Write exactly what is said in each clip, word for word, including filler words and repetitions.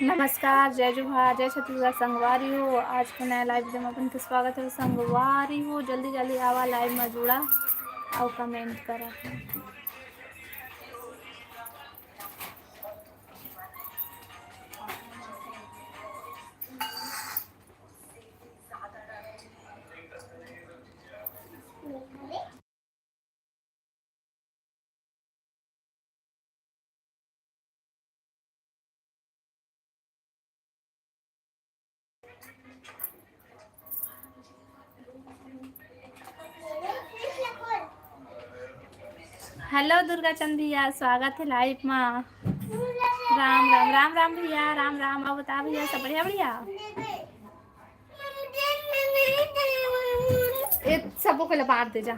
नमस्कार, जय जोहार, जय छत्तीसगढ़ संगवारी हो। आज के नया लाइव वीडियो में अपन के स्वागत है संगवारी हो। जल्दी जल्दी आवा लाइव में जुड़ा अउ कमेंट करा। हेलो दुर्गा चंद भैया, स्वागत है लाइव मा। राम राम, राम राम भैया, राम राम। अउ बता भैया, सब बढ़िया? बढ़िया। ए, सबो के ला बांट दे जा।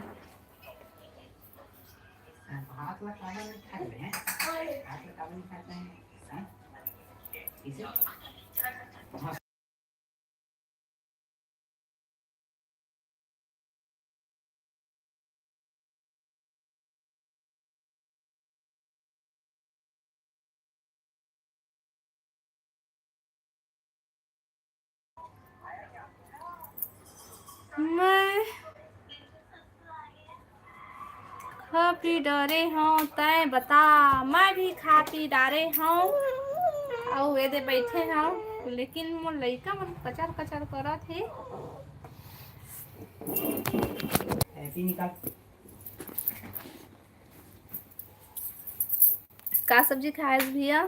हाथ ला काबर नहीं खाते हैं? हाथ ला काबर नहीं खाते हैं? हाँ? इसे मैं खा पी डारे हंव, तैं बता। मैं भी खा पी डारे हंव। अउ एदे बइठे हंव, लेकिन मोर लइका मन कचर कचर करत हे। ऐसी निकाल। का सब्जी खाएस भैया?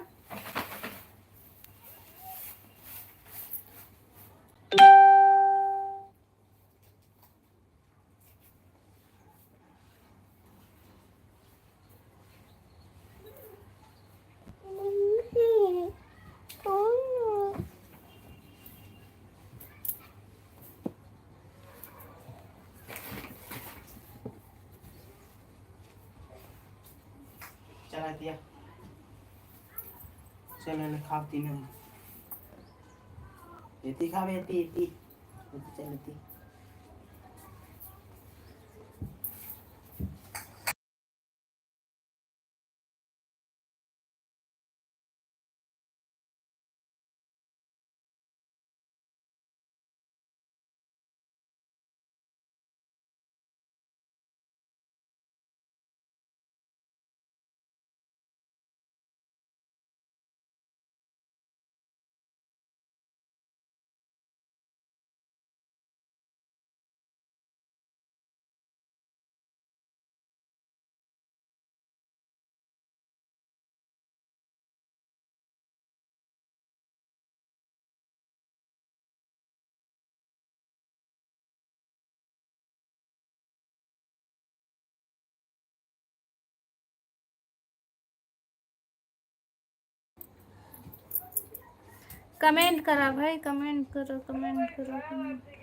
चला दिया। चल, ले, खाओ तीनों। एती खावे, एती, एती। एती चल, एती। कमेंट करा भाई, कमेंट करो, कमेंट करो, कमेंट।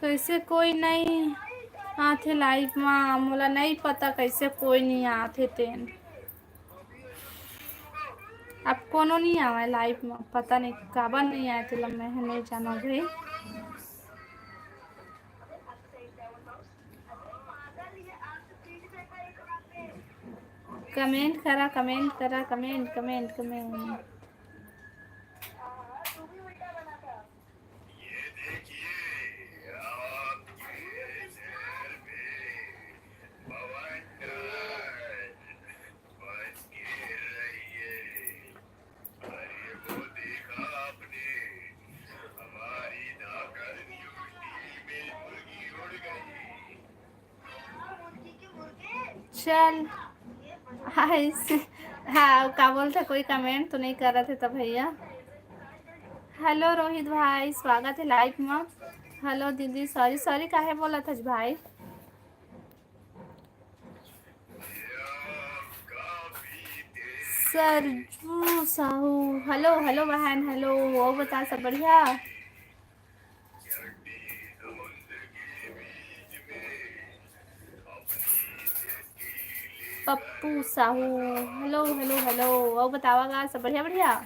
कैसे कोई नहीं आथे लाइव मा? मोला नहीं पता कैसे कोई नहीं आथे तेन। अब कोनो नहीं आवे लाइव मा, पता नहीं काबर नहीं आए, तेला मैं नहीं जानो भाई। कमेंट करा, कमेंट करा, कमेंट, कमेंट, कमेंट। चल, हाय। हाँ, का बोलथे, कोई कमेंट तो नहीं करत हे त भैया। हेलो रोहित भाई, स्वागत है लाइव में। हेलो दीदी, सॉरी सॉरी काहे बोलत हस भाई? सरजू साहू, हेलो हेलो बहन, हेलो। और बता, सब बढ़िया? Pappu Sahu, hello hello hello. और बतावा गा, सब बढ़िया बढ़िया?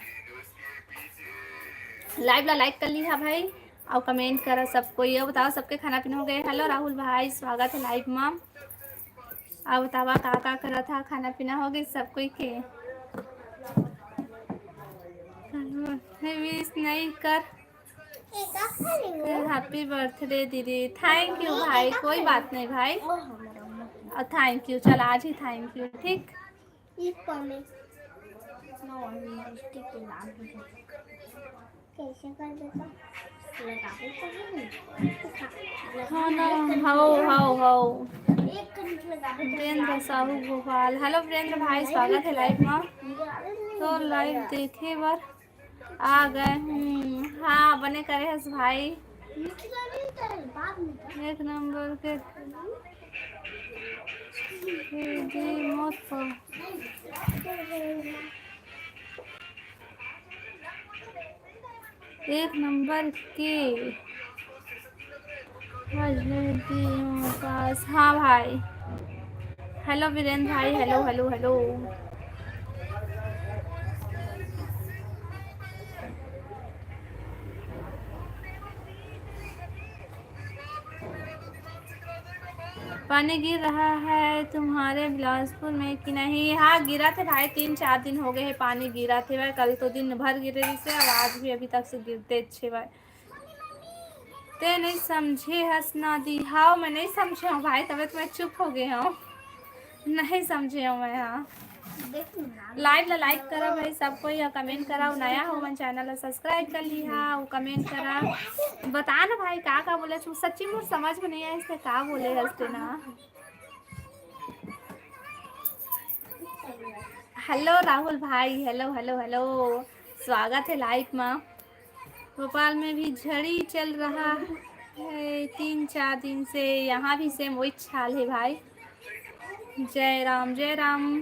लाइव ला लाइक कर लिहा भाई, और कमेंट करा सब कोई। और बताओ, सबके खाना पीना हो गए? हेलो राहुल भाई, स्वागत है लाइव में। और बतावा, का का करत हा? खाना पीना हो गए सब कोई के? विश नहीं कर। हैप्पी बर्थडे दीदी। थैंक यू भाई, कोई बात नहीं भाई। और थैंक यू, चल आज ही थैंक यू, ठीक। कैसे कर देता? लगा देता है। हाँ ना, हाओ हाओ हाओ। एक मिनट लगा देता है। वीरेंद्र साहू भोपाल, हेलो वीरेंद्र भाई, स्वागत है लाइव में। तो लाइव देखे बर आ गए हूँ। हाँ, बने करे हस भाई। एक नंबर के दीदी मत पर। एक नंबर के पास। हाँ भाई, हेलो वीरेंद्र भाई, हेलो हेलो हेलो। पानी गिर रहा है तुम्हारे बिलासपुर में कि नहीं? हाँ, गिरा थे भाई, तीन चार दिन हो गए हैं पानी गिरा थे भाई। कल तो दिन भर गिरे रहिसे, अब आज भी अभी तक से गिरते अच्छे भाई। ते नहीं समझे हस ना दी? हाँ, मैं नहीं समझे हूँ भाई, तबे तो मैं चुप हो गए हूँ। नहीं समझे हूँ मैं। हाँ, लाइव ला लाइक करा भाई सब कोई, या कमेंट करा, नया हो मन चैनल ला सब्सक्राइब कर लिहा, वो कमेंट करा। बता ना भाई, का का बोले तू? सच्ची मोर समझ में नहीं आए इसने का बोले हस ते ना। हेलो राहुल भाई, हेलो हेलो हेलो, स्वागत है लाइव में। भोपाल में भी झड़ी चल रहा है तीन चार दिन से, यहाँ भी सेम वही हाल है भाई। जय राम जय राम।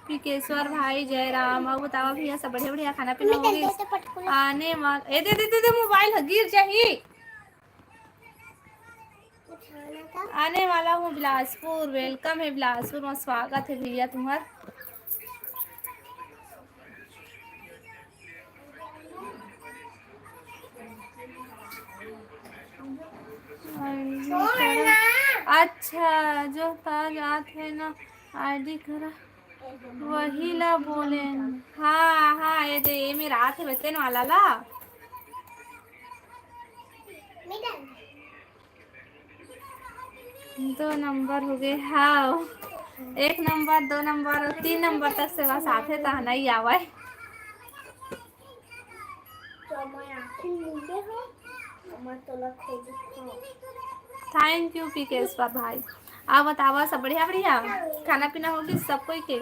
पीकेश्वर भाई जय राम। और बताओ भैया, सब बढ़िया बढ़िया खाना पीना हो गई? आने वाला, ए दे दे दे दे, मोबाइल ह गिर जाही। आने वाला हूँ बिलासपुर। वेलकम है बिलासपुर में, स्वागत है भैया तुम्हार। अच्छा, जो ताज आत है ना, आईडी करा, वही ला बोले। हाँ हाँ, ये दे, ये मेरा आत है वैसे वाला ला। दो नंबर हो गए। हाँ, एक नंबर, दो नंबर और तीन नंबर तक से बस आते तो नहीं आवे। थैंक यू पीकेश्वर भाई। आप बतावा, सब बढ़िया बढ़िया? खाना पीना होगी सब कोई के?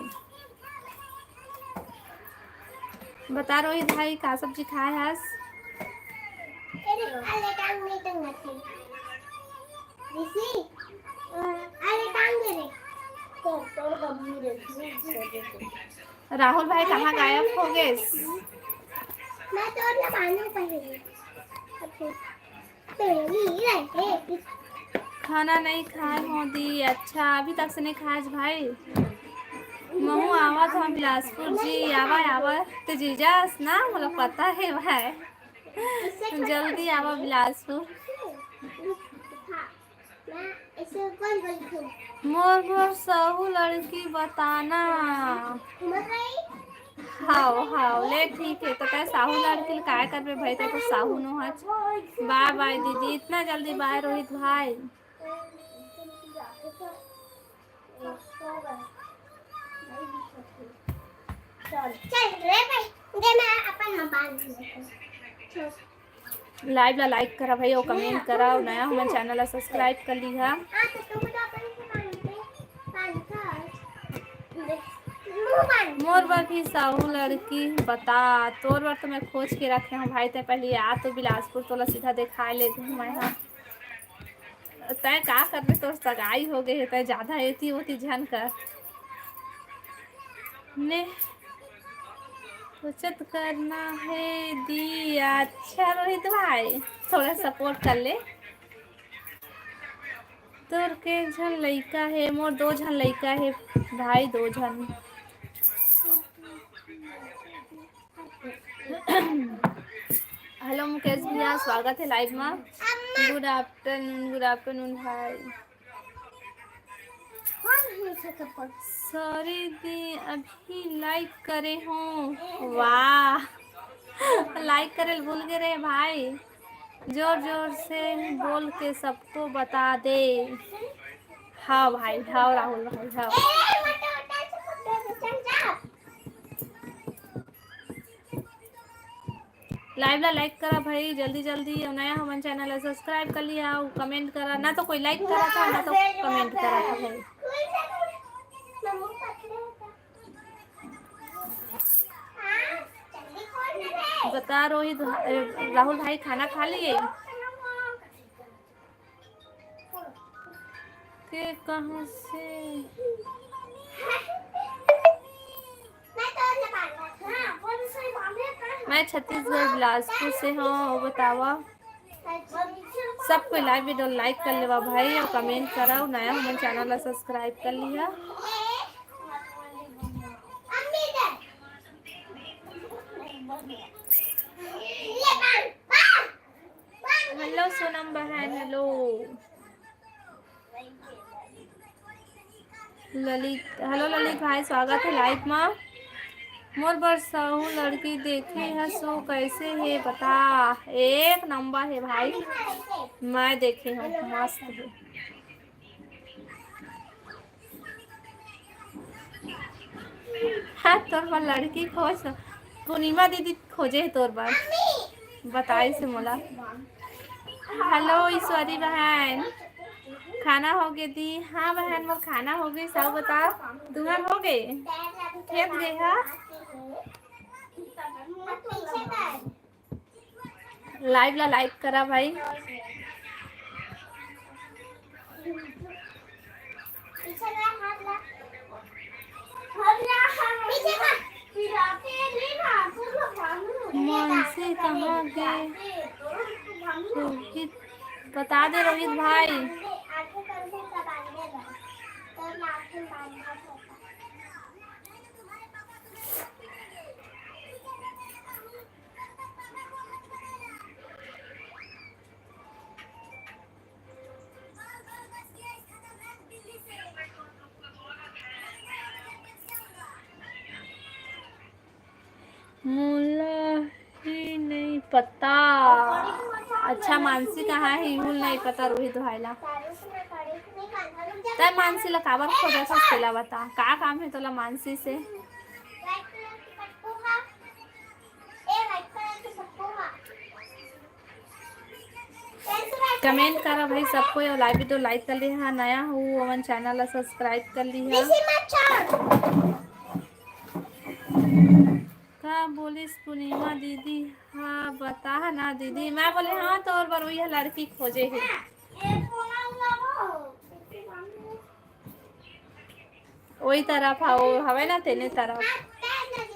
बता रोहित भाई, का सब्जी खाए हस? अरे, अरे, टांग नहीं टंगत है। ऋषि, अ, अरे, टांग दे रे। तोड़, तोड़ दबी रे। राहुल भाई कहाँ गायब हो गए? मैं तोड़ ना पानी पहले। अच्छा। खाना नहीं खाए हो दी? अच्छा, अभी तक से नहीं खाए भाई। महू आवत हम बिलासपुर जी। आवा आवा, ते जीजा अस ना, मोला पता है भाई। जल्दी आवा बिलासपुर। मोर बर सहू लड़की बताना। हाव हाव, ले ठीक है। तो कहे साहू लड़की ल काय करबे भाई, ते तो साहू नो हच। बाय बाय दीदी, इतना जल्दी बाय रोहित भाई। चल रे भाई, दे मैं अपन मोबाइल में। लाइव ला लाइक करा भाई, और कमेंट करा, और नया हो मन चैनल ला सब्सक्राइब कर लीहा। हाँ, तो तुम तो अपन से मांगते, मांगता है। मोर बर भी साहू लड़की बता, तोर बर तो मैं खोज के रखे हूँ भाई। तै पहले आ तो बिलासपुर, तोला सीधा देखा ले मैं हा। तै का करबे, तोर सगाई हो गए हे, तै ज्यादा एती ओती झन कर। ने बचत करना है दी। अच्छा रोहित भाई, थोड़ा सपोर्ट कर ले। तोर के झन लइका हे? मोर दो झन लइका हे भाई, दो झन। हेलो मुकेश भैया, स्वागत है लाइव में। गुड आफ्टरनून, गुड आफ्टरनून भाई। सॉरी दी, अभी लाइक करे हूँ। वाह, लाइक करे भूल गए रे भाई। जोर जोर से बोल के सबको बता दे। हाँ भाई, हाँ राहुल भाई, हाँ। लाइव ला लाइक करा भाई जल्दी जल्दी, अउ नया हमन चैनल ला सब्सक्राइब कर लिया, अउ कमेंट करा ना, तो कोई लाइक करा था ना तो कमेंट करा था भाई। बता रोहित भा-, ए, राहुल भाई खाना खा लिए? के कहाँ से? मैं छत्तीसगढ़ बिलासपुर से हूँ। बतावा, सब कोई लाइव वीडियो लाइक कर लेवा भाई, और कमेंट करा, नया हमन चैनल ला सब्सक्राइब कर लिया। हेलो सोनम बहन, हेलो ललित, हेलो ललित भाई, स्वागत है लाइव मा। मोर बर सहू लड़की देखे हसो, कैसे हे बता? एक नंबर है भाई, मैं देखे हूँ, मस्त है। हाँ, तोर बर लड़की खोज, पूर्णिमा दीदी खोजे हे तोर बर, बताइस हे मोला। हेलो ईश्वरी बहन, खाना हो गे दी? हाँ बहन, मोर खाना हो गे। सब बता, तुम्हार हो गे? खेत गे हा? लाइव ला लाइक करा भाई। मानसी कहाँ गे? रोहित, बता दे रोहित भाई। मोला ही नहीं पता। अच्छा, मानसी कहाँ है, इहू नहीं पता, रोहित भाई ला। तै मानसी ला काबर खोजत हस, तेला बता, का काम है तोला मानसी से? कमेंट करा भाई सब कोई, और लाइव वीडियो लाइक कर लिहा, नया हूँ हमन चैनल ला सब्सक्राइब कर लिहा। का बोलिस पूर्णिमा दीदी? हाँ बता ना दीदी, मैं बोले हाँ तोर बर वही लड़की खोजे है। वही तरफ हा, वो हवे ना तेने तरफ।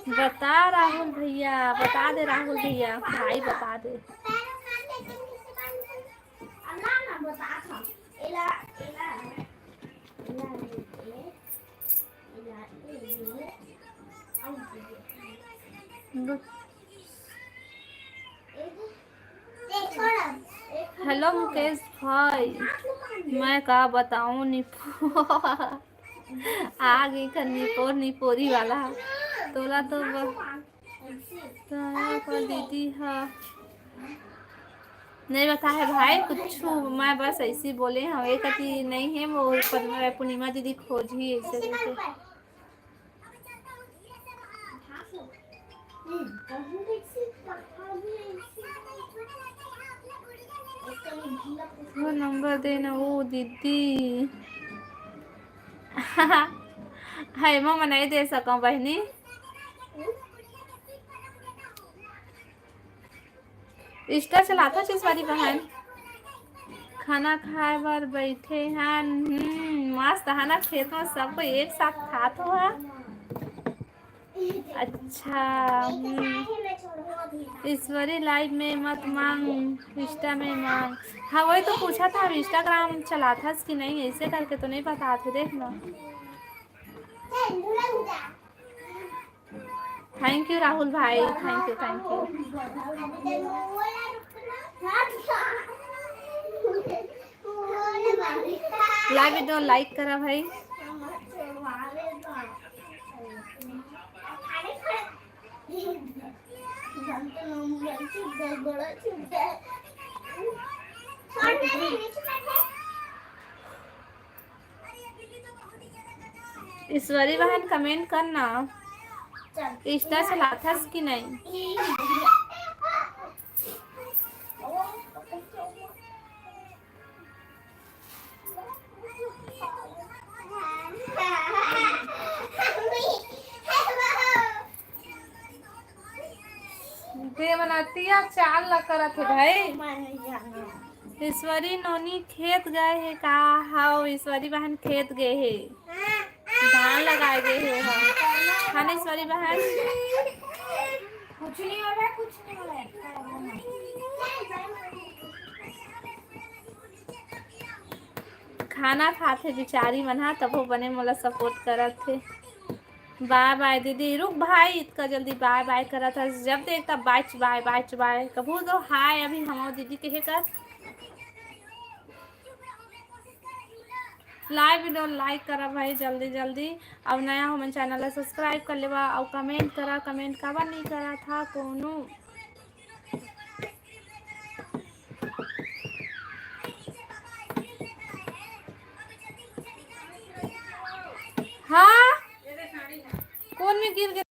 बता राहुल भैया, बता दे राहुल भैया, भाई बता दे। हेलो मुकेश भाई, मैं का बताऊं निपो आ गई कर निपोर निपोरी वाला। तोला तो ब-, तोला तो दीदी हा नहीं बता है भाई कुछ, मैं बस ऐसी बोले हूँ, एक अति नहीं है वो, पर पूर्णिमा दीदी खोजी ऐसे करके। वो नंबर देना वो दीदी। हाय, मैं मनाई दे सकूं बहिनी। Insta चलाथस ईश्वरी बहन? खाना खाए बर बैठे हन। हम्म, मस्त है ना, खेत में सबको एक साथ खात हो हा। अच्छा। हम्म। ईश्वरी live में मत मांग, Insta में मांग। हाँ, वही तो पूछा था, अब Instagram चलाथस कि नहीं, ऐसे करके तो नहीं बता थे, देख ना। Thank you राहुल भाई, thank you, thank you। Live video like करा भाई। ईश्वरी बहन, comment करना, Insta चलाथस कि नहीं? देवनतिया चाल ला करत हे भाई। ईश्वरी नोनी खेत गए हे का? हाव, ईश्वरी बहन खेत गए हे, धान लगाए गए हे। हाँ, ईश्वरी बहन। कुछ नहीं हो रहा, कुछ नहीं हो रहा। खाना खाथे बिचारी मन हा, तभो बने मोला support करत हे। Bye bye दीदी। रुक भाई, इतका जल्दी bye bye करत हस, जब देख तब bye bye bye bye। कभू तो hi अभी हमर दीदी के हे कर। Live video like करा भाई जल्दी जल्दी, अउ नया हो मन channel ला subscribe कर लेवा, अउ comment करा, comment काबर नहीं करा था कोनो। हाँ, कौन में गिर गया?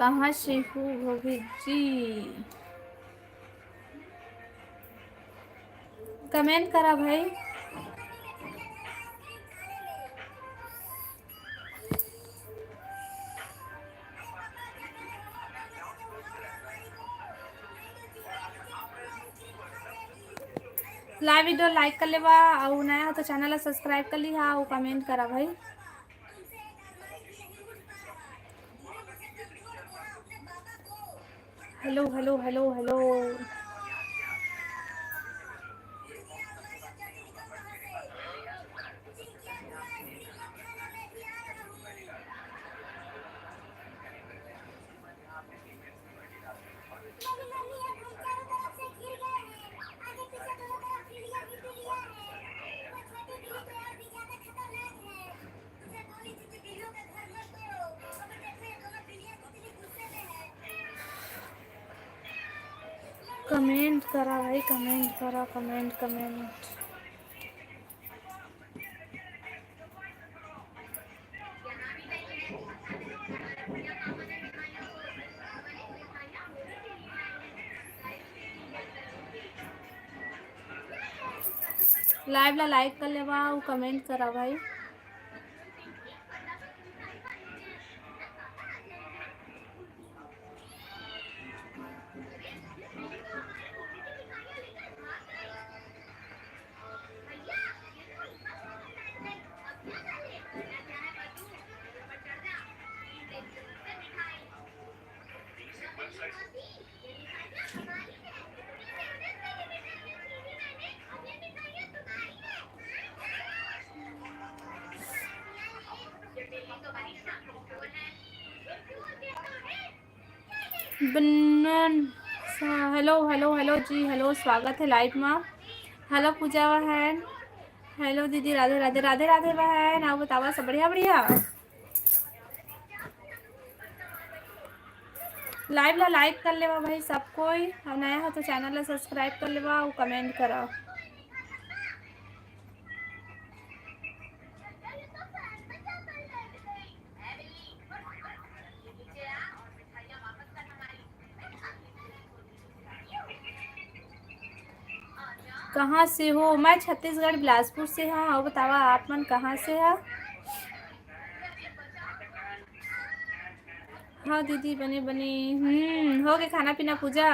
कहाँ से हो भौजी जी? कमेंट करा भाई। लाइव वीडियो लाइक कर लेवा, अउ नया हो तो चैनल ला सब्सक्राइब कर लिहा, अउ कमेंट करा भाई। Hello, hello, hello, hello. Comment करा भाई, कमेंट करा, कमेंट, कमेंट। लाइव ला लाइक कर लेवा अउ कमेंट करा भाई। बनन सा-, हेलो, हेलो, हेलो जी, हेलो, स्वागत है लाइव मा। हेलो पूजा बहन, हेलो दीदी, राधे राधे, राधे राधे बहन। अउ बतावा, सब बढ़िया, बढ़िया? लाइव ला लाइक कर लेवा भाई सब कोई, अउ नया हो तो चैनल ला सब्सक्राइब कर लेवा अउ कमेंट करा। कहाँ से हो? मैं छत्तीसगढ़ बिलासपुर से हाँ। अउ बतावा, आप मन कहाँ से हा? हाँ दीदी, बने बने। हम्म, हो गे खाना पीना पूजा?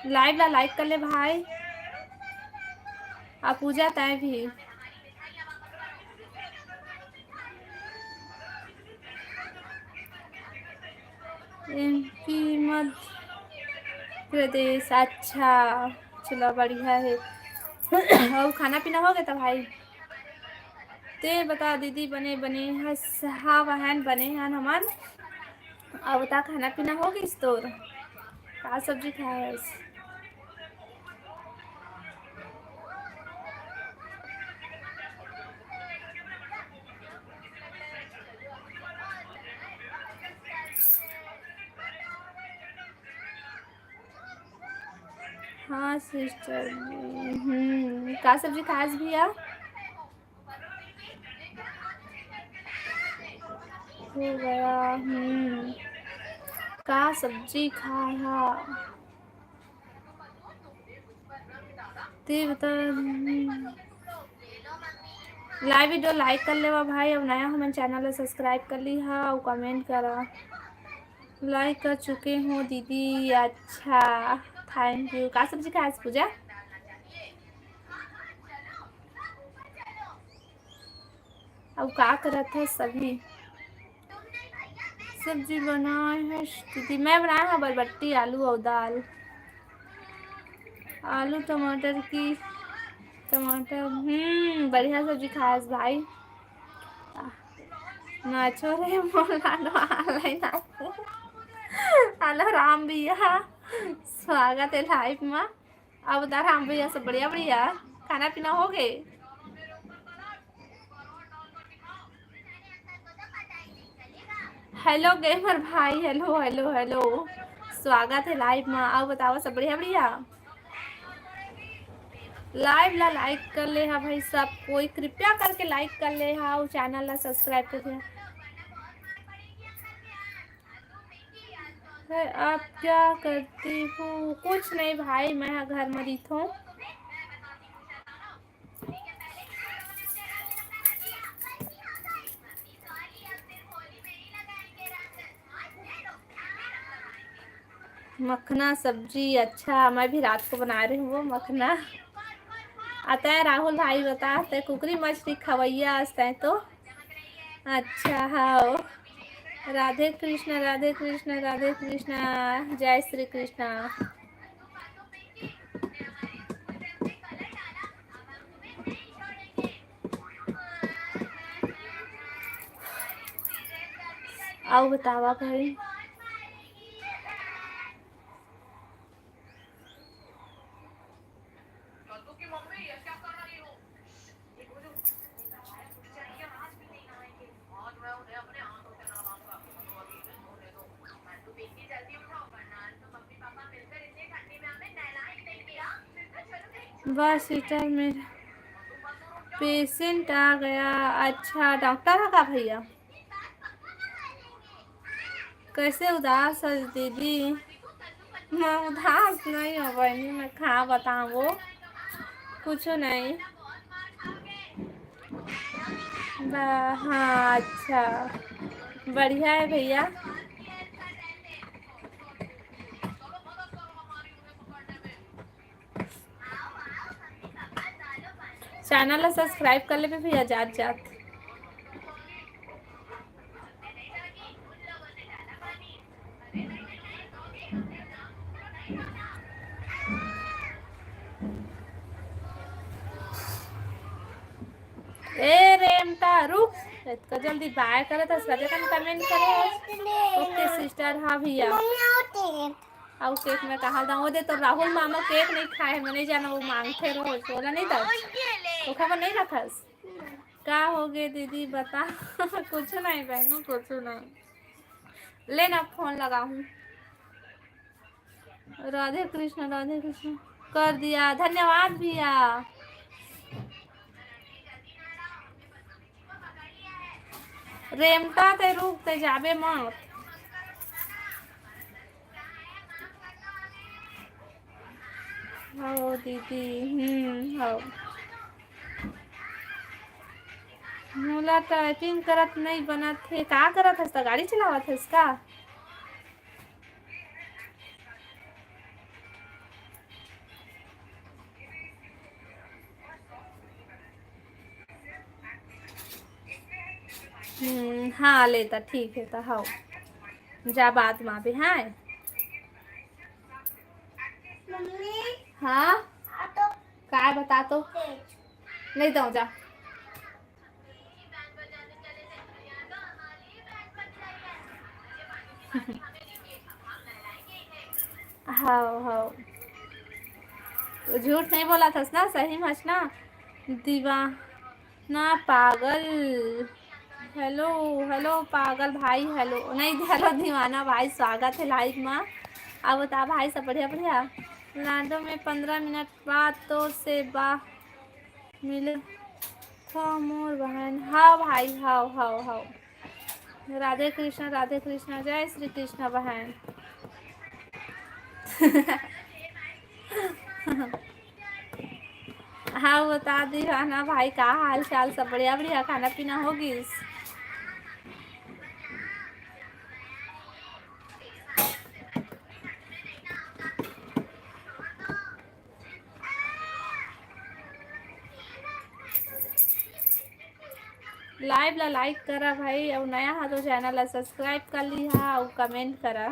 लाइव ला लाइक कर ले भाई। आ पूजा तय भी। एमपी मध्य प्रदेश, अच्छा, चलो बढ़िया है। अउ खाना पीना हो गे त भाई? ते बता दीदी, बने बने हस? हाँ बहन, बने हन हमन। अउ बता, खाना पीना हो गिस तोर? का सब्जी खाए हस? हाँ सिस्टर, हम्म, का सब्जी खाए हस भैया? हो गया, हम्म, का सब्जी खाए हा? ते बता, हम्म। लाइव वीडियो लाइक कर लेवा भाई, अउ नया हमन चैनल ला सब्सक्राइब कर लिहा अउ कमेंट करा। लाइक कर चुके हो दीदी, अच्छा, थैंक यू। का सब्जी खाए हस पूजा? अउ का करत हस अभी? सब्जी बनाए हस दीदी? मैं बनाए हंव बरबट्टी, आलू अउ दाल। आलू टमाटर की, टमाटर, हम्म, बढ़िया सब्जी खाए हस भाई। नाचो रे मोला ना, online नाचो। हेलो राम भैया, स्वागत है लाइव मा। अउ बता राम भैया, सब बढ़िया बढ़िया? खाना पीना हो गे? हेलो गेमर भाई, हेलो, हेलो, हेलो, स्वागत है लाइव मा। अउ बतावा, सब बढ़िया बढ़िया? Live ला like कर ले हा भाई, सब कोई कृपया करके like कर ले हा, अउ channel ला subscribe कर ले हा। है, आप क्या करती हो? कुछ नहीं भाई, मैं हा घर में रहिथों। मखना सब्जी, अच्छा, मैं भी रात को बना रही हूँ वो मखना। आता है राहुल भाई, बता, ते कुकरी मछली खवैया अस तैं तो। अच्छा, हाँ। राधे कृष्णा, राधे कृष्णा, राधे कृष्णा, जय श्री कृष्णा। अउ बतावा भाई। बस सीटर में patient आ गया। अच्छा, डॉक्टर है का भैया? कैसे उदास है दीदी? मैं उदास नहीं हो बहनी, मैं का बताऊँ, कुछ नहीं। बा-, हाँ, अच्छा, बढ़िया है भैया। Channel ला subscribe कर लेबे भैया, जात जात। ए रेमटा, रुक, इतना जल्दी बाय करत हस, कदे कन comment करे हस। OK sister, हाँ भैया। अउ cake मैं कहाँ दाऊँ? वो दे तो राहुल मामा cake नहीं खाए, मैं नहीं जाना, वो मांगते रोज, बोला नहीं दस, तो खबर नहीं रखस। का हो गए दीदी, बता। कुछ नहीं बहनों, कुछ नहीं। ले ना, फोन लगाऊँ। राधे कृष्ण, राधे कृष्ण। कर दिया, धन्यवाद भैया। रेमटा ते रुक, ते जाबे मत। हो दीदी, हम्म, हो। मोला typing करत नहीं बनत हे। का करत हस? त गाड़ी चलावत हस का? हम्म, हाँ, ले त ठीक हे त, हव। जा बात मा भी, हाँ। मम्मी। हाँ? आ तो। काय बता तो? तेज। नहीं दऊँ, जा। हव, हव। झूठ नहीं बोलत हस ना, सही में हस ना। दीवाना पागल। Hello, hello पागल भाई, hello। नहीं, hello दीवाना भाई, स्वागत है live में। अब बता भाई, सब बढ़िया, बढ़िया? लाडो में पंद्रह मिनट बाद तो से बा मिले था मोर बहन। हाँ भाई, हव, हव, हव। राधे कृष्णा, राधे कृष्णा, जय श्री कृष्णा बहन। हाँ, बता दी, हाँ ना भाई, का हाल चाल? सब बढ़िया, बढ़िया? खाना पीना हो गिस? Live ला like करा भाई, अउ नया हा तो channel ला subscribe कर लिहा अउ comment करा।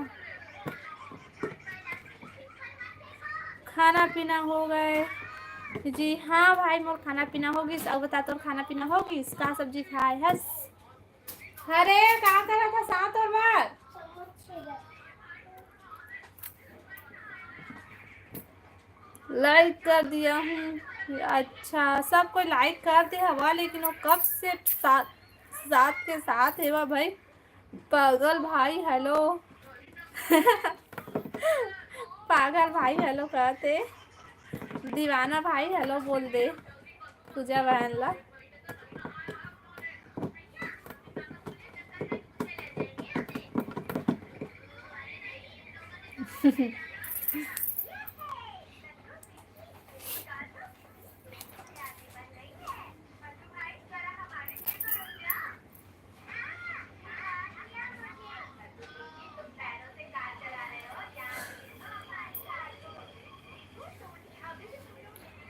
खाना पीना हो गए जी? हाँ भाई, मोर खाना पीना हो गिस। अउ बता, तोर खाना पीना हो गिस? का सब्जी खाए हस? अरे, का करत हस? आ तोर बर। Like कर दिया हूँ। अच्छा, सब कोई like कर दे हवा, लेकिन वो कब से सात, सात के साथ हेवा भाई। पागल भाई, hello। पागल भाई, hello कहते। दीवाना भाई हेलो बोल दे पूजा बहन ला।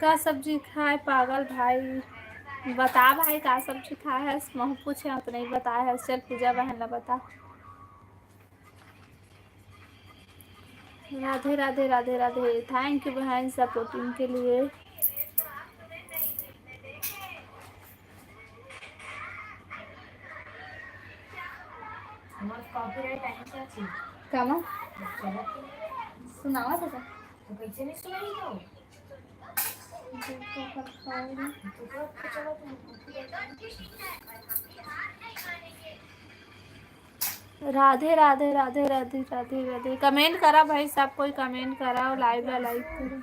का सब्जी खाए पागल भाई? बता भाई, का सब्जी खाए हस? महूँ पूछे हँव तो नहीं बताए हस। चल पूजा बहन ला बता। राधे राधे राधे राधे। Thank you बहन supporting के लिए। हमार copyright आने क्या चाहिए? कामा? चलो। सुनावा था का? तो कैसे नहीं सुनाई तो? राधे राधे राधे राधे राधे राधे। Comment करा भाई, सब कोई comment करा और live ला like करो।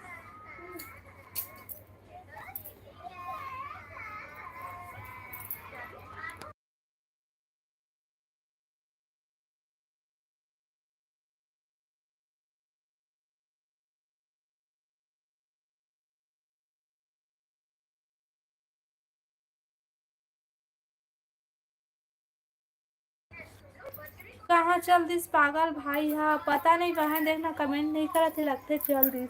कहाँ चल दिस पागल भाई हा? पता नहीं बहन, देखना comment नहीं करत हे, लगथे चल दिस।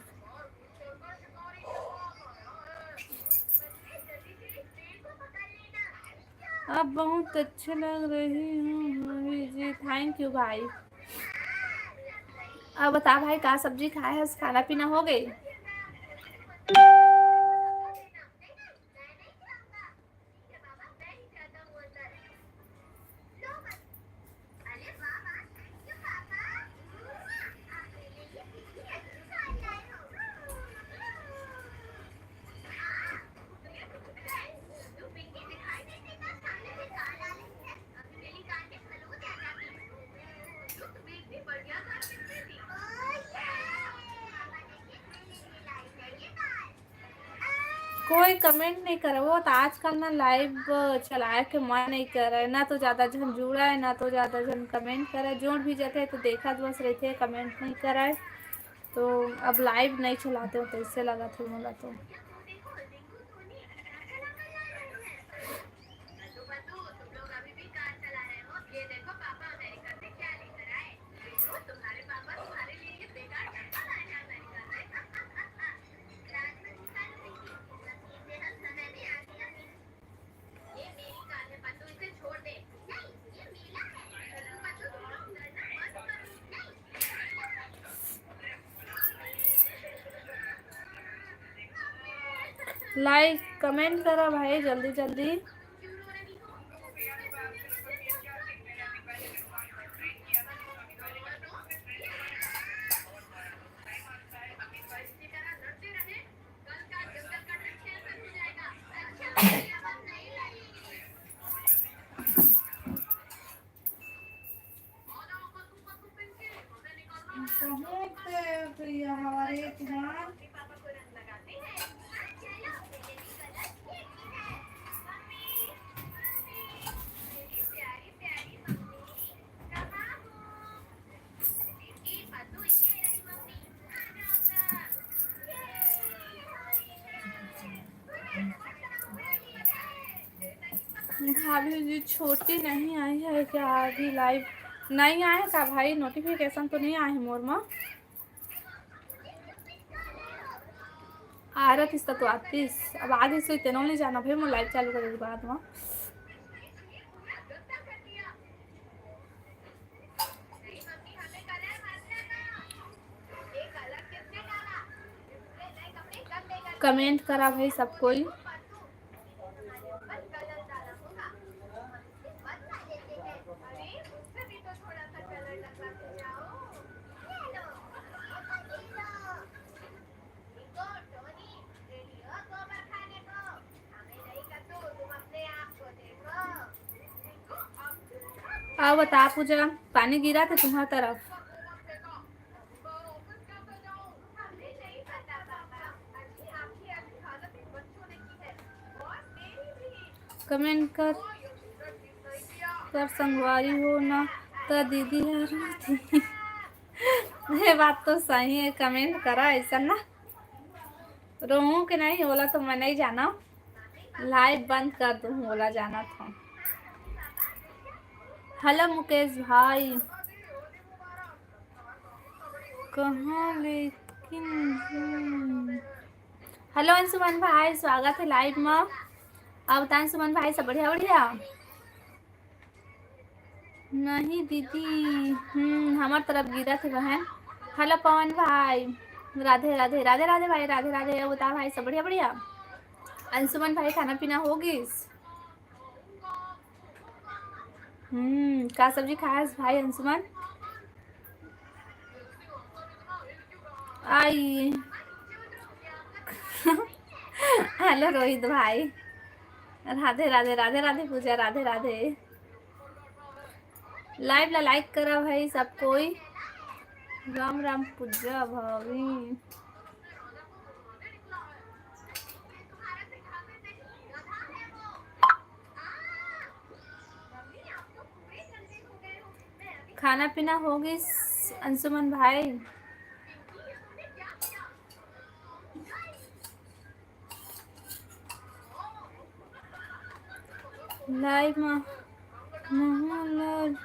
आप बहुत अच्छे लग रही हूँ भाभी जी। Thank you भाई। अब बता भाई, का सब्जी खाए हस? खाना पीना हो गई? कोई comment नहीं करे, वो तो आजकल ना live चलाए के मन नहीं करे, ना तो ज़्यादा झन जुड़ा है, ना तो ज़्यादा झन comment करे। जोड़ भी जाते हैं तो देखा बस रहते हैं, comment नहीं करे। तो अब live नहीं चलाते हो, तो इससे लगा था मोला तो। Like comment करा भाई जल्दी जल्दी। बहुत प्रिय हमारे तुम्हार। भाभी जी, छोटी नहीं आई है क्या? अभी live नहीं आया का भाई? Notification तो नहीं आया है मोर मा। आ रहा किस्ता तो आतीस, अब आगे से तेनो नहीं जाना भाई, मैं live चालू करेगी बाद में। Comment करा भाई सब कोई। आओ बता पूजा, पानी गिरा था तुम्हारी तरफ? कमेंट कर, कर संगवारी हो ना, त दीदी हर रोती। ये बात तो सही है, कमेंट करा ऐसा ना। रोहूं के नहीं, ओला तो मैं नहीं जाना, लाइव बंद कर दूं, ओला जाना था। हेलो मुकेश भाई, कहाँ लेकिन? हेलो अंशुमन भाई, स्वागत है लाइव में। अब अंशुमन भाई, सब बढ़िया बढ़िया? नहीं दीदी, हम्म, हमार तरफ गिरत है बहन। हेलो पवन भाई, राधे राधे, राधे राधे भाई, राधे राधे। अब बता भाई, सब बढ़िया बढ़िया? अंशुमन भाई, खाना पीना हो गिस? हम्म, का सब्जी खायस भाई अंशुमन? आई। हेलो रोहित भाई, राधे राधे, राधे राधे पूजा, राधे राधे। लाइव ला लाइक करा भाई सब कोई। राम राम पूजा भाभी। खाना पीना हो गिस अंशुमन भाई? लाइव में मोहन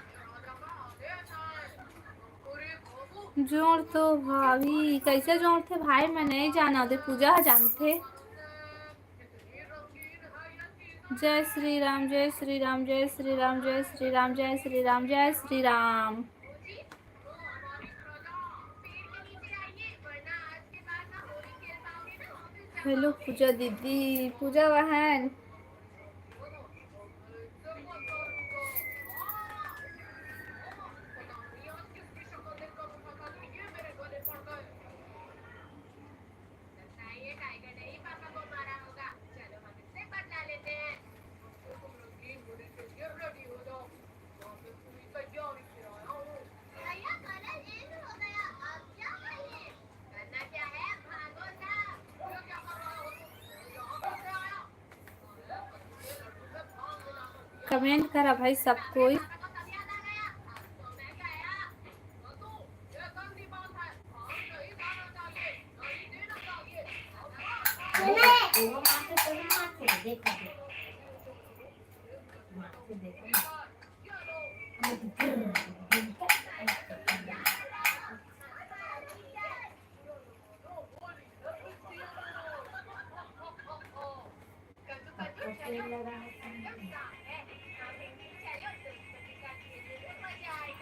जोड़ तो भाभी, कैसे जोड़थे भाई, मैं नहीं जाना, दे पूजा ह जानथे। जय श्री राम, जय श्री राम, जय श्री राम, जय श्री राम, जय श्री राम, जय श्री राम। हेलो पूजा दीदी, पूजा बहन। कमेंट करा भाई सब कोई।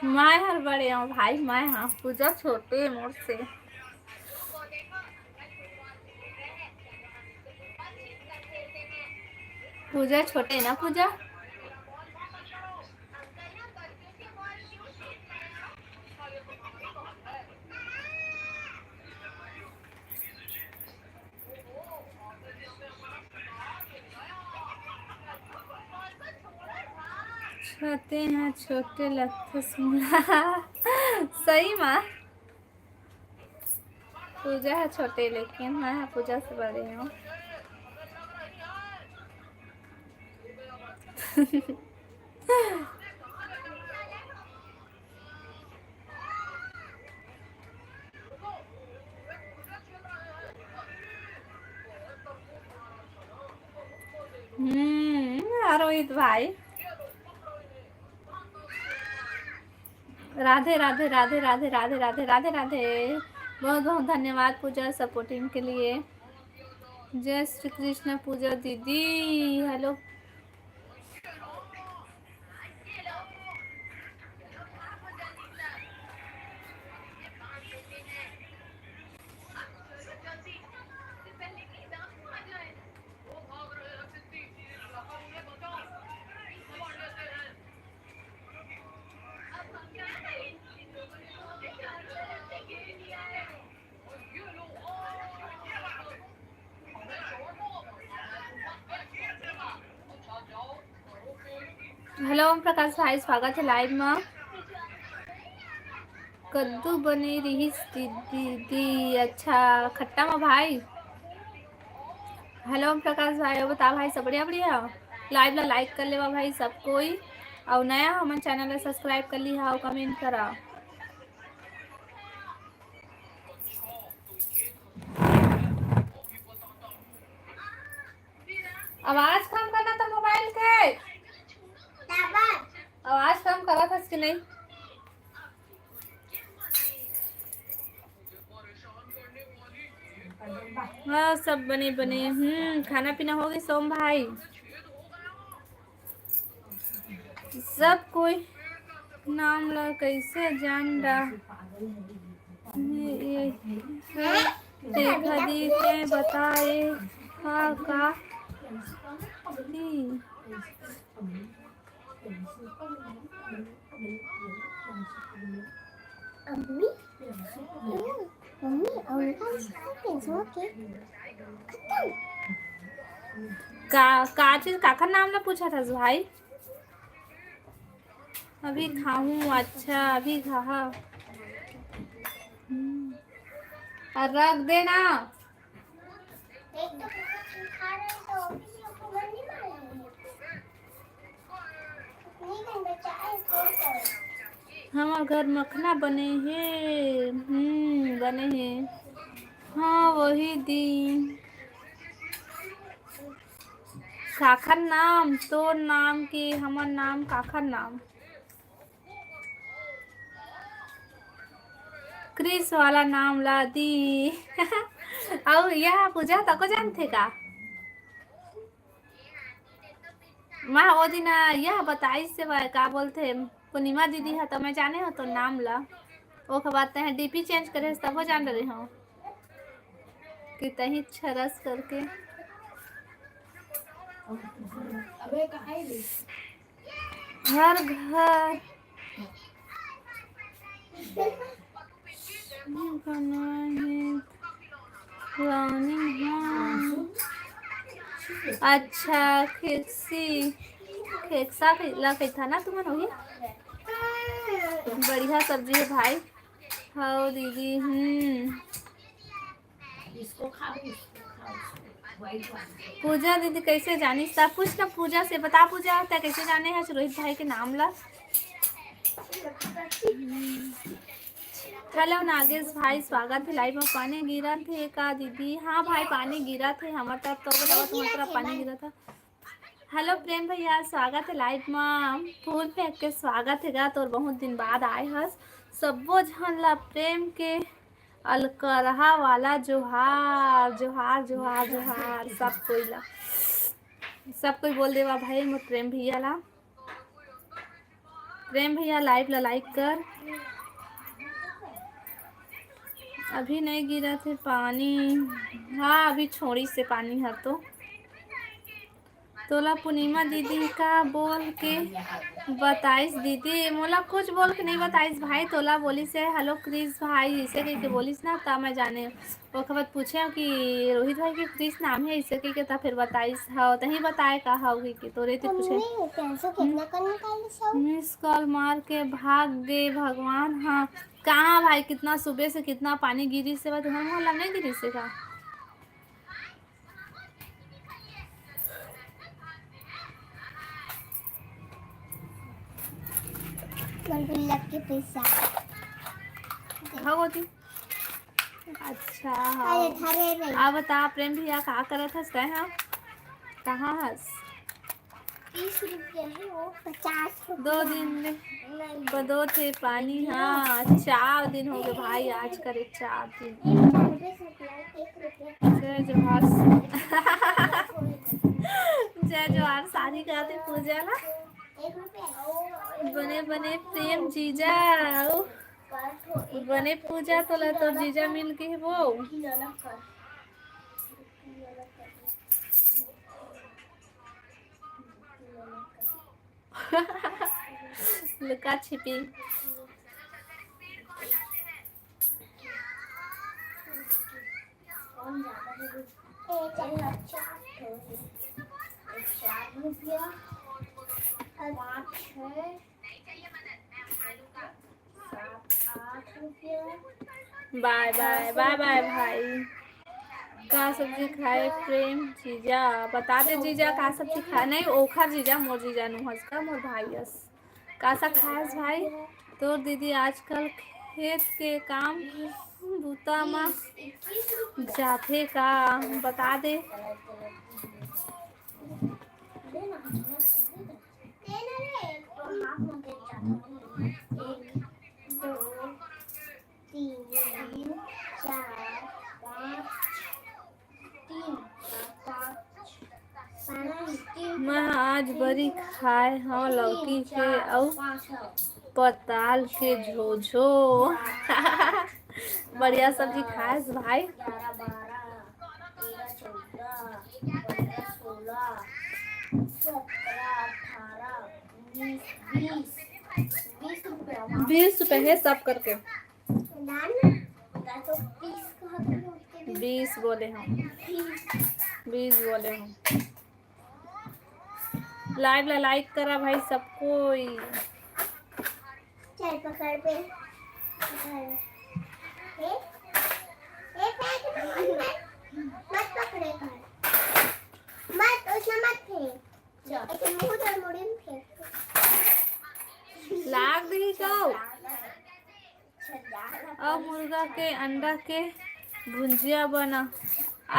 मैं हर बड़े हूँ भाई, मैं हाँ, पूजा छोटे मोर से। पूजा छोटे ना पूजा। छोटे हैं, छोटे लगते सुना। सही माँ, पूजा है छोटे, लेकिन मैं पूजा से बड़े हूँ। हम्म, रोहित भाई, राधे राधे राधे राधे राधे राधे राधे राधे। बहुत बहुत धन्यवाद पूजा सपोर्टिंग के लिए। जय श्री कृष्ण पूजा दीदी। हेलो। हेलो ओम प्रकाश भाई, स्वागत है लाइव में। कद्दू बने रिहिस दीदी। अच्छा, खट्टा में भाई। हेलो ओम प्रकाश भाई, बता भाई, सब बढ़िया बढ़िया? Live ला like कर लेवा भाई सब कोई, अउ नया हमन channel ला subscribe कर लिहा अउ comment करा। आवाज कम करना तो मोबाइल के। आवाज कम करत हस कि नहीं? हाँ, सब बने बने। हम्म, खाना पीना हो गई सोम भाई? सब कोई नाम ला कैसे जान डा? ये, ये, देखा दी, तैं बताए हा का? दी। मम्मी, मम्मी, और का इसका पेंसिल के खत्म। का, का चीज, काखर नाम ला पूछा था भाई? अभी खाहूँ, अच्छा, अभी खाहा। हम्म। और रख देना। एक तो कुछ खा रहे तो अभी से ऊपर नहीं मारेंगे। इतनी गंदा चाय कौन करे? हमर घर मखना बने हे। हम्म, बने हे। हाँ, वही दी। काखर नाम, तोर नाम के हमर नाम, काखर नाम? क्रिस वाला नाम ला दी। अउ यह पूजा तको जानथे का? मैं ओ दिन यह बताइस से वह का बोलथे, पूर्णिमा दीदी ह, तो मैं जाने हो तो नाम ला। ओकर बाद तैं डीपी चेंज करे हस, तब हो जान रहे हो कि तही छरस करके। अबे कहाँ है रे? घर घर बनाए हे planning, हाँ। अच्छा, खेक्सी, खेक्सा ला कहिथा ना तुमन, वही। बढ़िया सब्जी है भाई। हाँ दीदी, हम्म। इसको खा लो, इसको खा, इसको। पूजा दीदी कैसे जानिस? सब पूछ ना पूजा से, बता पूजा, तैं कैसे जाने हस रोहित भाई के नाम ला? हेलो नागेश भाई, स्वागत है लाइव में। पानी गिरत हे का दीदी? हाँ भाई, पानी गिरत हे हमर तरफ तो, बताओ तुम्हारी तरफ पानी गिरत हे? हेलो प्रेम भैया, स्वागत है लाइव में। फूल फेंक के स्वागत है गा तोर, बहुत दिन बाद आए हस। सब्बो झन ला प्रेम के अलकरहा वाला जोहार, जोहार, जोहार, जोहार, सब कोई ला, सब कोई बोल देवा भाई मोर प्रेम भैया ला। प्रेम भैया, लाइव ला लाइक कर। अभी नहीं गिरत हे पानी। हाँ, अभी छोड़ी से पानी हर तो। तोला पूर्णिमा दीदी का बोल के बताइस दीदी? मोला कुछ बोल के नहीं बताइस भाई, तोला बोलिस हे, "हेलो क्रिस भाई", इसे कह के बोलिस ना, ता मैं जाने। ओकर बाद पूछे कि रोहित भाई के क्रिस नाम है, इसे कह के ता फिर बताइस, "हव, तही बताए का हव?" कह के तोरे ते पूछे। मम्मी, कैसे कितना कन निकालिस हव? मिस कॉल मार के भाग गे भगवान। हाँ, कहाँ भाई, कितना सुबह से कितना पानी गिरिस हे, तुम्हारे मोहल्ला नहीं गिरिस हे का? गुलगुल्ला के पैसा। भगवती। अच्छा, हाँ। अरे, धरे नहीं। अब बता, प्रेम भैया, का करत हस तैं, हाँ? कहाँ हस? तीस रुपया है वो, पचास रुपया। दो दिन ले नहीं। बदो थे पानी, हाँ, चार दिन हो गए भाई, आज करे चार दिन। एक रुपये से एक रुपया। जय जोहार। जय जोहार, सारी गाते पूजा ना। एक रुपया। बने बने प्रेम जीजा, बने पूजा तोला तोर जीजा मिल के वो। लुका छिपी। चार रुपया, पाँच, छः, सात, आठ रुपया। बाय बाय, बाय बाय भाई। का सब्जी खाए प्रेम जीजा? बता दे जीजा, का सब्जी खाए? नहीं, ओखर जीजा, मोर जीजा नु हस का, मोर भाई हस। का सा खाएस भाई? तोर दीदी आजकल खेत के काम बूता म जाथे का? बता दे। मैं आज बरी खाए हव लौकी के अउ पताल के झोझो। बढ़िया सब्जी खाएस भाई। बीस रुपए है सब करके। बीस बोले हम, बीस बोले हम। Live ला like करा भाई सब कोई। चल पकड़ पे। ए, ए, फेंक मत, मत, मत पकड़े कर। मत, उसमें मत फेंक। ऐसे मुंह और मुड़ी में फेंक। लाग दही तो। अउ मुर्गा के अंडा के भुंजिया बना।